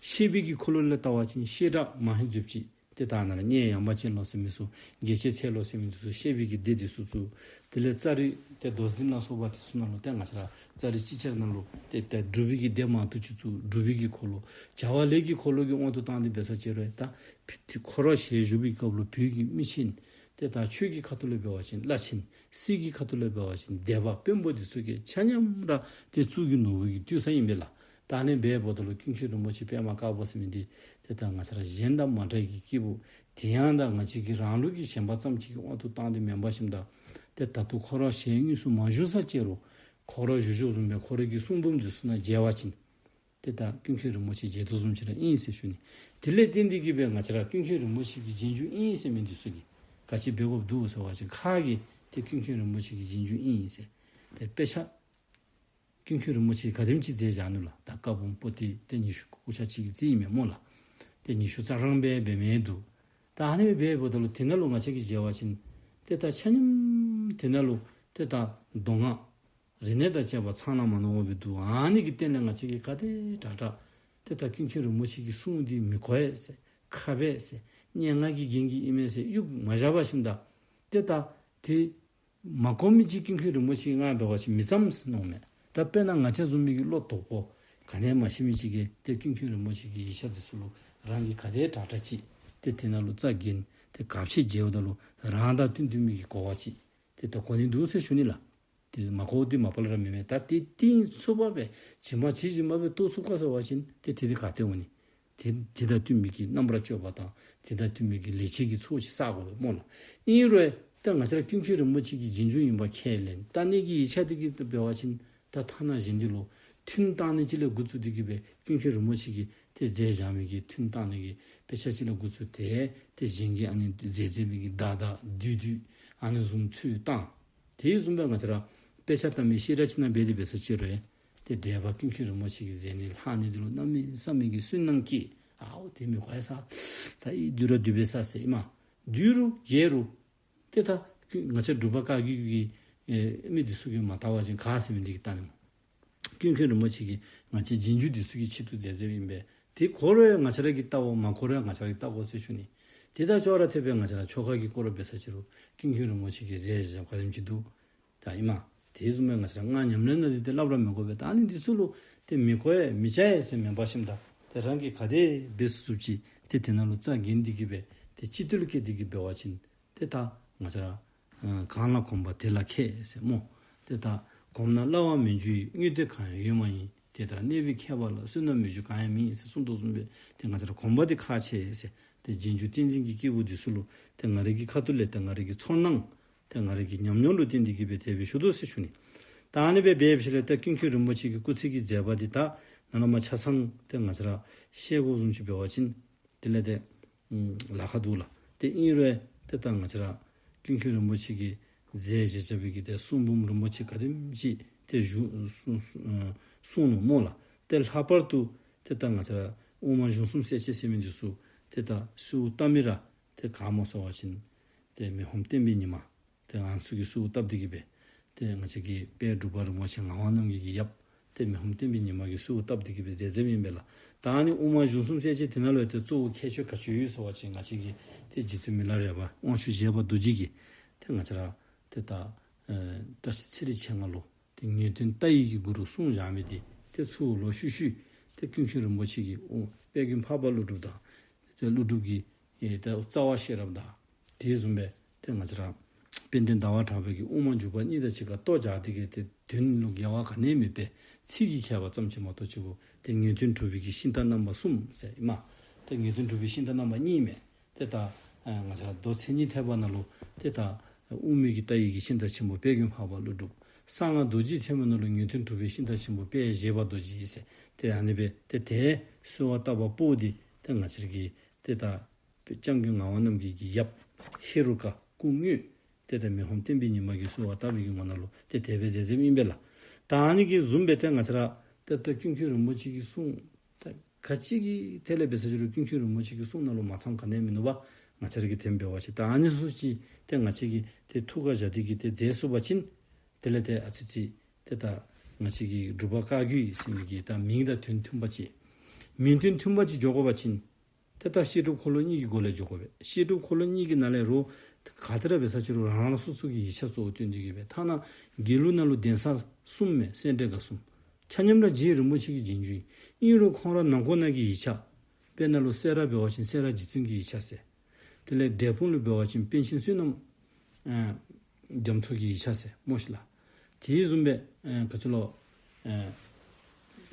ཤེས་པའི་གི་འཁོར་ལོ་ལས་བལྟ་བ་ཅིན་བཤད་གྲྭ་མ་ཧེ་མཛོད་ཅིག། ཏེ་ད་ནཱ་ར་སྙན་ཡངས་པ་ཅན་ལོ་ཟེར་མི་ཚུ་རྒྱལ་ཆེན་ཚལ་ལོ་ཟེར་མི་འདི་ཚུ་བཤད་པའི་གི་སྡེ་འདི་ཚུ་བཙུགས། དེ་ལས་ཙཱ་རི་ཏེ་མདོ་འཛིན་ལ་སོགས་པ་འདི་ཚུ་ནང་ལུ་ཏེ་ང་བཅས་ར་ཙཱ་རི་སྤྱི་ཁྱེར་ནང་ལུ་ཏེ་ཏེ་སྒྲུབ་པའི་གི་སྡེ་མང་དུ་ཅིག་བཙུགས། སྒྲུབ་པའི་གི་འཁོར་ལོ་བྱ་བ་ལས་ཀྱི་འཁོར་ལོ་གི་དབང་དུ་བཏང་སྟེ་འབད་ས་ཅིག་རུང་ད་ཁོ་ར་ཞལ་བཞུགས་པའི་སྐབས་ལུ་བོད་ཀྱི་མི་ཆེན་ཏེ་ད་ཆོས་ཀྱི་ཁ་ཐུག་ལས་འབད་བ་ཅིན་བླ་ཆེན། སྲིད་ཀྱི་ཁ་ཐུག་ལས་འབད་བ་ཅིན་སྡེ་པ་དཔོན་པོ་འདི་ཚུ་གིས་ཆ་མཉམ་ར་ཏེ་བཙུགས་ཀྱི་ནོར་བུ་གི་ཏུས་ས་ཨིན་པས་ལགས། ད་ཨ་ནི་སྦེ་འབདཝ་ད་ལུ་ཀུན་མཁྱེན་རིན་པོ་ཆེ་པདྨ་དཀར་པོ་ཟེར་མི་འདི་ཏེ་ད་ང་བཅས་ར་གཞན་དང་མ་འདྲ་བའི་གི་སྐྱེས་བུ། དེ་ཡང་ད་ང་བཅས་ཀྱི་རང་ལུགས་ཀྱི་ཞེན་པ་ཙམ་ཅིག་གི་དབང་དུ་བཏང་སྟེ་མེན་པར་ཞིནམ་ད་ཏེ་ད་ལྟོ་ཁོ་ར་ཞལ་དངོས་སུ་མ་བཞུགས་ས་ཅིག་རུང་ཁོ་ར་བཞུགས་བཞུགསཔ་བཟུམ་སྦེ་ཁོ་རའི་གི་གསུང་འབུམ་འདི་ཚུ་ནང་མཇལ་བ་ཅིན་ཏེ་ད་ཀུན་མཁྱེན་རིན་པོ་ཆེ་མཇལ་དོ་བཟུམ་ཅིག་ར་ཨིན་ཟེར་ཞུ་ནི། དེ་ལས་བརྟེན་ཏེ་གི་སྦེ་ང་བཅས་ར་ཀུན་མཁྱེན་རིན་པོ་ཆེ་གི་རྗེས་འཇུག་ཨིན་ཟེར་མི་འདི་ཚུ་གིས་ག་ཅི་འབད་དགོཔ་འདུག་ཟེར་བ་ཅིན་ཁ་གིས་ཏེ་ཀུན་མཁྱེན་རིན་པོ་ཆེ་གི་རྗེས་འཇུག་ཨིན་ཟེར། ཏེ་དཔེ་ཆ་ཀུན་མཁྱེན་རིན་པོ་ཆེ་ག་དེམ་ཅིག་མཛད་བཞག་ནུག་ལགས། ད་བཀའ་འབུམ་པོ་ཏི་ཏེ་ཉི་ཤུ་སྐོར་ཆ་གཅིག་གི་རྩིས་ཨིན་མས་སྨོ་ལགས། ཏེ་ཉི་ཤུ་རྩ་གྲངས་སྦེ་འབད་མི་འདུག། ད་ཨ་ནི་སྦེ་འབདཝ་ད་ལུ་དེ་ནང་ལུ་ང་བཅས་ཀྱིས་མཇལ་བ་ཅིན་ཏེ་ད་ཆ་མཉམ་དེ་ནང་ལུ་ཏེ་ད་མདོ་སྔགས་རིག་གནས་དང་བཅས་པ་ཚང་ལ་མ་ནོར་བ་སྦེ་འདུག། ཨ་ནི་གི་སྟེང་ལས་ང་བཅས་ཀྱིས་ག་དེ་དྲག་དྲག་ཏེ་ད་ཀུན་མཁྱེན་རིན་པོ་ཆེ་གི་གསུང་འདི་མི་གོ་བས་ཟེར། ཁ་བས་ཟེར། སྙན་ངག་གི་རྒྱན་གྱི་ཨིན་མས་ཟེར་གཡུག་མ་བཞག་པར་ཞིནམ་ད་ཏེ་ད་ཏེ་མ་གོ་མི་ཅིག་ཀུན་མཁྱེན་རིན་པོ་ཆེ་ང་འབད་བ་ཅིན་མི་ཙམ་ཟེར་མནོཝ་མས། ད་དཔེར་ན་ང་བཅས་བཟུམ་མའི་གི་བློ་དོག་པོ་ག་ནི་ཡང་མ་ཤེས་མི་ཅིག་གིས་ཏེ་ཀུན་མཁྱེན་རིན་པོ་ཆེ་གི་ཡིག་ཆ་འདི་ཚུ་ལུ་རང་གིས་ག་དེ་དྲག་དྲག་ཅིག་ཏེ་དེ་ནང་ལུ་རྩ་འགེངས་ཏེ་ག་ཅི་མཇལཝ་ད་ལུ་རང་དང་བསྟུན་བསྟུན་མི་གི་གོ་བ་ཅིག་ཏེ་ད་གོ་ནི་འདུག་ཟེར་ཞུ་ནི་ལགས། ཏེ་མ་གོཝ་འདི་མ་པ་ལས་ར་མེན་མས། ད་ཏེ་གཏིང་ཚུགས་པ་སྦེ་ཇི་མ་ཇི་བཞིན་པ་སྦེ་རྟོགས་ཚུགས་ག་ཟེར་བ་ཅིན་ཏེ་དེ་འདི་ག་ཏེ་འོང་ནི། དེ་དེ་དང་བསྟུན་པའི་གི་རྣམ་པར་དཔྱོད་པ་དང་དེ་དང་བསྟུན་པའི་གི་ལེགས་བཤད་ཀྱི་ཚོགས་ཅིག་བསག་དགོ་པས་སྨོ་ལགས། ཨིན་རུང་ད་ང་བཅས་ར་ཀུན་མཁྱེན་རིན་པོ་ཆེ་གི་རྗེས་འཇུག་ཨིན་པ་ཁས་ལེན་བལྟ་ནི་གི་ཡིག་ཆ་དེ་གིས་འབད་བ་ཅིན་ད་ཐ་ན་གཞན་འདི་ལུ་ཐུན་བཏང་ནི་ཅིག་ལས་འགོ་བཙུགས་ཏེ་གི་སྦེ་ཀུན་མཁྱེན་རིན་པོ་ཆེ་གིས་ཏེ་མཛད་བཞག་མི་གི་ཐུན་བཏང་ནི་གི་དཔེ་ཆ་ཅིག་ལས་འགོ་བཙུགས་ཏེ་ཏེ་གཞན་གྱིས་ཨ་ནི་མཛད་མཛད་མི་གི་བརྡ་དག་བསྡུས་བསྡུས་ཨ་ནི་བཟུམ་ཚུར་བཏང་། དེ་བཟུམ་སྦེ་ང་བཅས་ར་དཔེ་ཆ་ལྟ་མི་ཤེས་རབ་ཅིག་ནང་འབད་དེ་འབད་ས་ཅིག་རུང་ཏེ་འགྲེལ་པ་ཀུན་མཁྱེན་རིན་པོ་ཆེ་གིས་མཛད་ནི་ལྷག་ནི་འདི་ལུ་གནམ་མེད་ས་མེད་ཀྱི་སུན་སྣང་སྐྱེས། ཨའོ་དེ་མི་གོ་ཡ་ས་ས་ཨི་བསྡུས་ར་བསྡུས་པས་ས་ཟེར་ཨིན་མས། བསྡུས་རུང་རྒྱས་རུང་ཏེ་ད་ང་བཅས་འབྲུག་པ་བཀའ་བརྒྱུད་ཀྱི་ཨེ་མི་འདི་ཚུ་གིས་མ་བལྟ་བ་ཅིན་ག་ཟེར་མི་འདི་གིས་བལྟ་ནི་སྨོ། ཀུན་མཁྱེན་རིན་པོ་ཆེ་གིས་ང་བཅས་རྗེས་འཇུག་འདི་ཚུ་གི་ཆེད་དུ་མཛད་མཛདཔ་ཨིན་པས། དེ་གོ་རུང་ང་བཅས་ར་གིས་བལྟ་དགོ། མ་གོ་རུང་ང་བཅས་ར་གིས་བལྟ་དགོ་ཟེར་ཞུ་ནི། དེ་དང་ཅོག་ར་འཐདཔ་སྦེ་ང་བཅས་ར་ཆོ་ག་གི་སྐོར་ལུ་འབད་ས་ཅིག་རུང་ཀུན་མཁྱེན་རིན་པོ་ཆེ་གིས་མཛད་བཞག་ག་དེམ་ཅིག་འདུག་ད་ཨིན་མས། དེ་བཟུམ་སྦེ་ང་བཅས་ར་སྔགས་ཉམས་ལེན་ནང་འདི་ཏེ་སླབ་ར་མི་དགོ་པས། ད་ཨ་ནི་འདི་ཚུ་ལུ་ཏེ་མི་གོ་ཡ་མི་བྱ་ཡ་ཟེར་མེན་པར་ཞིནམ་ད་ཏེ་རང་གིས་ག་དེ་འབད་ཚུགས་ཚུགསཔ་ཅིག་ཏེ་དེ་ནང་ལུ་རྩ་འགེངས་ཏེ་གི་སྦེ་ཏེ་སྤྱི་བཏུལ་བཀལ་ཏེ་གི་འབད་བ་ཅིན་ཏེ་ད་ང་བཅས་ར་ཨ་གང་ལ་གོམས་པ་དེ་ལ་མཁས་ཟེར་སྨོ། ཏེ་ད་གོམས་ན་སླ་བར་མི་འགྱུར་ཡི། དངོས་འདོད་གང་ཡང་ཡོད་མ་ཡིན། དེ་ལྟར་གནས་པའི་མཁས་པ་ལ། བསོད་ནམས་མི་འགྱུར་གང་ཡང་མེད་ཟེར་གསུངས་དོ་བཟུམ་སྦེ་ཏེ་ང་བཅས་ར་གོམས་པ་འདི་ཁག་ཆེ་ཟེར། ཏེ་རྗེས་འཇུག་བསྟན་འཛིན་གྱི་སྐྱེས་བུ་འདི་ཚུ་ལུ་ཏེ་ང་རའི་གི་ཁ་ཐུག་ལས་ཏེ་ང་རའི་གི་ཚོར་སྣང་ཏེ་ང་རའི་གི་ཉམས་མྱོང་ལུ་བརྟེན་ཏེ་གི་སྦེ་དེ་སྦེ་ཞུ་དོ་ཟེར་ཞུ་ནི། ད་ཨ་ནི་སྦེ་འབད་ཞིནམ་ལས་ཏེ་ཀུན་མཁྱེན་རིན་པོ་ཆེ་གི་སྐུ་ཚེ་གི་མཛད་པ་འདི་ད་ནཱ་ལས་མར་ཆ་ཚང་ཏེ་ང་བཅས་ར་ཤེས་དགོཔ་བཟུམ་ཅིག་འབད་བ་ཅིན་དེ་ལས་ཏེ་ཨམ་ལཱ་ཁག་འདུག་ལགས། ཏེ་ཨིན་རུང་ཏེ་ད་ང་བཅས་ར་ཀུན་མཁྱེན་རིན་པོ་ཆེ་གིས་མཛད་བཞག་བཞག་པའི་གི་ཏེ་གསུང་འབུམ་རིན་པོ་ཆེ་ག་དེམ་ཅིག་ཏེ་བཞུགས་གསུང་གསུང་ཨ་གསུངས་ནུག་སྨོ་ལགས། ཏེ་ལྷག་པར་དུ་ཏེ་ད་ང་བཅས་ར་དབུ་མ་གཞུང་གསུམ་གསལ་བྱེད་ཟེར་མི་འདི་ཚུ་ཏེ་ད་གསོལཝ་བཏབ་མི་ར་ཏེ་ག་སྨོ་ཟེར་བ་ཅིན་ཏེ་མི་ཕམ་བསྟན་པའི་ཉི་མ། ཏེ་ཨ་ནི་ཚུ་གིས་གསོལཝ་བཏབ་སྟེ་གི་སྦེ་ཏེ་ང་བཅས་ཀྱི་དཔལ་འབྲུག་པ་རིན་པོ་ཆེ་ངག་དབང་རྣམ་རྒྱལ་གྱི་ཡབ་ཏེ་མི་ཕམ་བསྟན་པའི་ཉི་མ་གིས་གསོལཝ་བཏབ་སྟེ་གི་སྦེ་མཛད་མཛདཔ་ཨིན་པས་ལགས། ད་ཨ་ནི་དབུ་མ་གཞུང་གསུམ་གསལ་བྱེད་དེ་ནང་ལུ་ཏེ་གཙོ་བོ་ཁྱད་ཆོས་ག་ཅི་ཡོད་ཟེར་བ་ཅིན་ང་བཅས་ཀྱི་ཏེ་རྗེ་བཙུན་མི་ལ་རས་པ་དབང་ཕྱུག་བཞད་པ་རྡོ་རྗེ་གིས་ཏེ་ང་བཅས་ར་ཏེ་ད་ཨེ་བཀྲ་ཤིས་ཚེ་རིང་མཆེད་ལྔ་ལུ་ཏེ་ངེས་དོན་ལྟ་བའི་གི་གུ་རུ་གསུངས་བཞག་མི་འདི་ཏེ་ཚུར་ལོག་ཤུལ་ཤུལ་ཏེ་ཀུན་མཁྱེན་རིན་པོ་ཆེ་གིས་ཨོ་དཔལ་མགོན་འཕགས་པ་ཀླུ་སྒྲུབ་དང་ཏེ་ཀླུ་སྒྲུབ་ཀྱི་ཨེ་ད་རྩ་བ་ཤེས་རབ་དང་དེ་བཟུམ་སྦེ་ཏེ་ང་བཅས་ར་དཔལ་ལྡན་ཟླ་བ་གྲགས་པ་གིས་དབུ་མ་འཇུག་པ་གཉིས་དང་གཅིག་ཁར་གཏོགས་བཞག་སྟེ་གི་ཏེ་དོན་ལུ་འགལ་བ་ག་ནི་ཡང་མེད་པའི་ཚིག་གི་ཁྱད་པར་ཙམ་ཅིག་མ་གཏོགས་གཅིག་པོ་ཏེ་ངེས་དོན་གྲུབ་པའི་གི་ཤིང་རྟ་རྣམ་པ་གསུམ་ཟེར་ཨིན་མས། ཏེ་ངེས་དོན་གྲུབ་པའི་ཤིང་རྟ་རྣམ་པ་གཉིས་མས། ཏེ་ད་ཨ་ང་བཅས་ར་མདོ་མཚན་ཉིད་ཐེག་པ་ནང་ལུ་ཏེ་ད་དབུ་མའི་གི་ལྟ་བའི་གི་ཤིང་རྟ་ཆེན་པོ་དཔལ་མགོན་འཕགས་པ་ཀླུ་སྒྲུབ། གསང་སྔགས་རྡོ་རྗེ་ཐེག་པ་ནང་ལུ་ངེས་དོན་གྲུབ་པའི་ཤིང་རྟ་ཆེན་པོ་དཔལ་བཞད་པ་རྡོ་རྗེ་ཟེར། ཏེ་ཨ་ནི་སྦེ་ཏེ་དེ་གསོལ་བ་བཏབ་པ་པོ་འདི་ཏེ་ང་བཅས་ར་གི་ཏེ་ད་སྐྱབས་མགོན་ངག་དབང་རྣམ་རྒྱལ་གྱི་ཡབ་ཧེ་རུ་ཀ་སྐུ་དངོས་ཏེ་ད་མི་ཕམ་བསྟན་པའི་ཉི་མ་གིས་གསོལ་བ་བཏབ་པའི་གི་ངོ་ནང་ལུ་ཏེ་དེ་སྦེ་མཛད་མཛདཔ་ཨིན་པས་ལགས། ད་ཨ་ནི་གི་བཟུམ་སྦེ་ཏེ་ང་བཅས་ར་ཏེ་ད་ཀུན་མཁྱེན་རིན་པོ་ཆེ་གི་གསུང་ད་ག་ཅི་གི་ཐད་ལས་འབད་ས་ཅིག་རུང་ཀུན་མཁྱེན་རིན་པོ་ཆེ་གི་གསུང་ནང་ལུ་མ་ཚངམ་ག་ནི་ཡང་མིན་ནུག་པ། ང་བཅས་ར་གིས་དེམ་འབད་བ་ཅིན་ད་ཨ་ནི་ཚུ་ཅིག་ཏེ་ང་བཅས་ཀྱིས་ཏེ་ཐུགས་ཁར་བཞག་སྟེ་གི་ཏེ་མཛད་ཚུགས་པ་ཅིན་དེ་ལས་ཏེ་ཨ་ཙི་ཅིག་ཏེ་ད་ང་བཅས་ཀྱི་འབྲུག་པ་བཀའ་བརྒྱུད་ཟེར་མི་གི་ད་མིང་དང་དོན་མཐུན་པ་ཅིག་མིང་དོན་མཐུན་པ་ཅིག་འགྱོ་དགོ་པ་ཅིན་ཏེ་ད་བཤད་སྒྲུབ་འཁོར་ལོ་གཉིས་ཀྱི་སྒོ་ལས་འགྱོ་དགོ་པས། བཤད་སྒྲུབ་འཁོར་ལོ་གཉིས་ཀྱི་ནང་ལས་རུང་ག་ཏེ་ར་འབད་ས་ཅིག་རུང་རང་རང་སོ་སོ་གི་ཡིག་ཆ་གཙོ་བོ་བཏོན་ཏེ་གི་སྦེ་ཐ་ན་དགེ་ལུགས་ནང་ལུ་གདན་ས་གསུམ་མས། སེ་འབྲས་དགའ་གསུམ། ཆ་མཉམ་ར་རྗེ་རིན་པོ་ཆེ་གི་རྗེས་འཇུག་ཨིན། ཨིན་རུང་ཁོང་ར་ནང་འཁོད་ནང་གི་ཡིག་ཆ་དཔེར་ན་ལུ་སེ་ར་འབད་བ་ཅིན་སེ་ར་རྗེ་བཙུན་གྱི་ཡིག་ཆ་ཟེར། དེ་ལས་འབྲས་སྤུངས་ལུ་འབད་བ་ཅིན་པཎ་ཆེན་བསོད་ནམས་ཨ་རྒྱ་མཚོ་གི་ཡིག་ཆ་ཟེར་སྨོ་ཤིག་ལགས། དེ་བཟུམ་སྦེ་ཨ་ག་ཅི་ལོ་ཨ་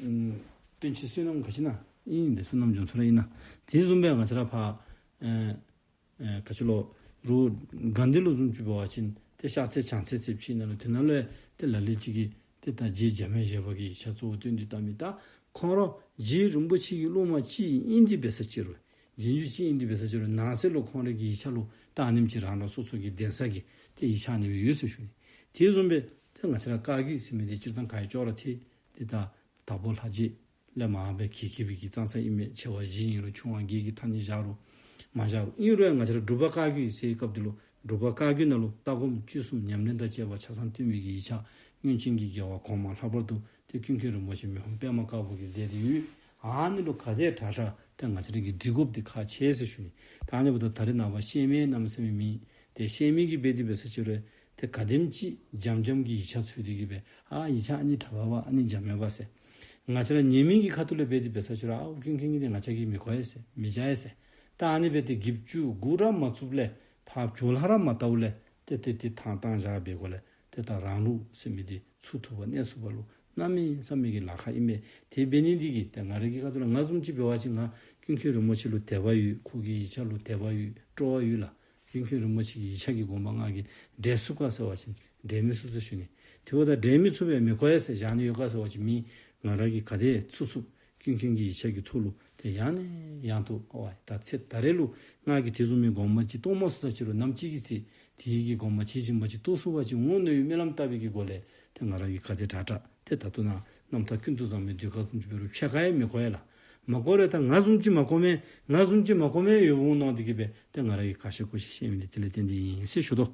ཨམ་པཎ་ཆེན་བསོད་ནམས་ག་ཅི་ཨིན་ན་ཨིན་ཏེ་བསོད་ནམས་རྒྱ་མཚོ་ར་ཨིན་ན། དེ་བཟུམ་སྦེ་ང་བཅས་ར་ཕར་ཨ་ཨ་ག་ཅི་ལོ་རུང་དགའ་ལྡན་ལུ་བཟུམ་ཅིག་འབད་བ་ཅིན་ཏེ་ཤར་རྩེ་བྱང་རྩེ་ཟེར་ཅིག་ནང་ལུ་དེ་ནང་ལུ་ཡང་ཏེ་ལ་ལུ་ཅིག་གིས་ཏེ་ད་རྗེ་འཇམ་དབྱངས་བཞད་པ་གི་ཡིག་ཆ་གཙོ་བོ་བཏོན་ཏེ་བཏང་མི། ད་ཁོང་ར་རྗེ་རིན་པོ་ཆེ་གི་སློབ་མ་ཅིག་ཨིན་ཏེ་འབད་ས་ཅིག་རུང་རྗེས་འཇུག་ཅིག་ཨིན་ཏེ་འབད་ས་ཅིག་རུང་ནང་གསེས་ལུ་ཁོང་ར་གི་ཡིག་ཆ་ལུ་ད་ཨ་ནེམ་ཅིག་རང་རང་སོ་སོ་གི་གདན་ས་གི་ཏེ་ཡིག་ཆ་ཨ་ནི་སྦེ་ཡོད་ཟེར་ཞུ་ནི། དེ་བཟུམ་སྦེ་ཏེ་ང་བཅས་ར་བཀའ་བརྒྱུད་ཟེར་མི་འདི་སྤྱིར་བཏང་ག་ཡ་ཅོག་ར་འཐད་དེ་ད་དྭགས་པོ་ལྷ་རྗེ་ལས་མར་སྦེ་གྱེས་གྱེསཔ་གི་གཙང་ས་ཨིན་མས། ཆེ་བ་བཞི་ཨིན་རུང་ཆུང་བ་བརྒྱད་ཀྱི་ཐ་སྙད་བཞག་རུང་མ་བཞག་རུང་ཨིན་རུང་ཡང་ང་བཅས་ར་འབྲུག་པ་བཀའ་བརྒྱུད་ཟེར་བའི་སྐབས་འདི་ལུ་འབྲུག་པ་བཀའ་བརྒྱུད་ནང་ལུ་ལྟ་སྒོམ་སྤྱོད་གསུམ་ཉམས་ལེན་དང་བཅས་པ་ཆ་ཚང་བསྟན་པའི་གི་ཡིག་ཆ་སྔོན་བྱོན་གྱི་རྒྱལ་བ་གོང་མ་ལྷག་པར་དུ་ཏེ་ཀུན་མཁྱེན་རིན་པོ་ཆེ་མི་ཕམ་པདྨ་དཀར་པོ་གིས་མཛད་དེ་ཡོད། ཨ་ནི་ལུ་ག་དེ་དྲག་དྲག་ཏེ་ང་བཅས་ར་གིས་འབྲི་དགོཔ་འདི་ཁག་ཆེ་ཟེར་ཞུ་ནི། ད་ཨ་ནི་འབདཝ་ད་ད་རེས་ནངས་པ་ཤེས་མེད་གནམ་མེད་ས་མེད་མེད། ཏེ་ཤེས་མི་གིས་འབད་དེ་འབད་ས་ཅིག་རུང་ཏེ་ག་དེམ་ཅིག་འཇམ་འཇམ་གྱི་ཡིག་ཆ་འཚོལ་ཏེ་གི་སྦེ་ཨ་ཡིག་ཆ་ཨ་ནི་དྲག་པས་པ་ཨ་ནི་འཇམ་ཡ་པ་ཟེར། ང་བཅས་ར་ཉན་མི་གི་ཁ་ཐུག་ལས་འབད་དེ་འབད་ས་ཅིག་རུང་ཨའུ་ཀུན་མཁྱེན་གྱིས་ཏེ་ང་བཅས་ཀྱིས་མི་གོ་ཡ་ཟེར་མི་བྱ་ཡ་ཟེར། ད་ཨ་ནི་སྦེ་ཏེ་གིབ་ཅུ་གུ་ར་མ་བཙུགསཔ་ལས་ཕར་བྱོལ་ལྷ་ར་མ་བལྟཝ་ལས་ཏེ་ཏེ་ཏེ་ཐང་བཏང་བཞག་པའི་སྒོ་ལས་ཏེ་ད་རང་ལུགས་ཟེར་མི་འདི་ཚུགས་ཐུབ་པ་གནས་ཚུགས་པ་ལུ་གནམ་མེད་ས་མེད་ཀྱི་ལཱ་ཁག་ཨིན་པས། དེ་འབད་ནི་འདི་གིས་ཏེ་ང་རའི་གི་ཁ་ཐུག་ལས་ང་བཟུམ་ཅིག་འབད་བ་ཅིན་ང་ ཀུན་མཁྱེན་རིན་པོ་ཆེ་ལུ་དད་པ་ཡོད། ཁོ་གི་ཡིག་ཆ་ལུ་དད་པ་ཡོད། སྤྲོ་བ་ཡོད་ལགས། ཀུན་མཁྱེན་རིན་པོ་ཆེ་གི་ཡིག་ཆ་གི་དགོངས་པ་ང་གིས་འགྲེལ་ཚུགས་ག་ཟེར་བ་ཅིན་འགྲེལ་མི་ཚུགས་ཟེར་ཞུ་ནི། དེ་འབདཝ་ད་འགྲེལ་མི་ཚུགས་པས་མི་གོ་ཡ་ཟེར་བཞག་ནི་ཡོད་ག་ཟེར་བ་ཅིན་མེད། ང་ར་གིས་ག་དེ་ཚུགས་ཚུགས་ཀུན་མཁྱེན་གྱི་ཡིག་ཆ་གི་ཐོག་ལུ་ཏེ་ཡང་ནས་ཡང་དུ་ཨོ་ད་ཚེ་ད་རེས་ལུ་ང་གིས་དེ་བཟུམ་མའི་དགོངས་པ་ཅིག་རྟོགས་མ་ཚུགས་ས་ཅིག་རུང་ནམ་ཅིག་གི་ཚེ་དེ་གི་དགོངས་པ་ཇི་བཞིན་པ་ཅིག་རྟོགས་ཚུགས་པ་ཅིན་འོང་མནོ་བའི་སྨོན་ལམ་བཏབ་པའི་གི་སྒོ་ལས་ཏེ་ང་ར་གིས་ག་དེ་དྲག་དྲག་ཏེ་ད་ལྟོ་ན་རྣམ་ཐར་ཀུན་ཏུ་བཟང་པོའི་ཟློས་གར་བཟུམ་ཅིག་འབད་རུང་ཕྱེད་ཀ་ཡང་མི་གོ་ཡ་ལགས། མ་གོ་རུང་ད་ང་བཟུམ་ཅིག་མ་གོ་མི་ང་བཟུམ་ཅིག་མ་གོ་མི་ཡོདཔ་འོང་མནོ་སྟེ་གིས་སྦེ་ཏེ་ང་ར་གིས་ཁ་ཤས་ཁ་ཤས་བཤད་མི་འདི་དེ་ལས་བརྟེན་ཏེ་ཨིན་ཟེར་ཞུ་དོ།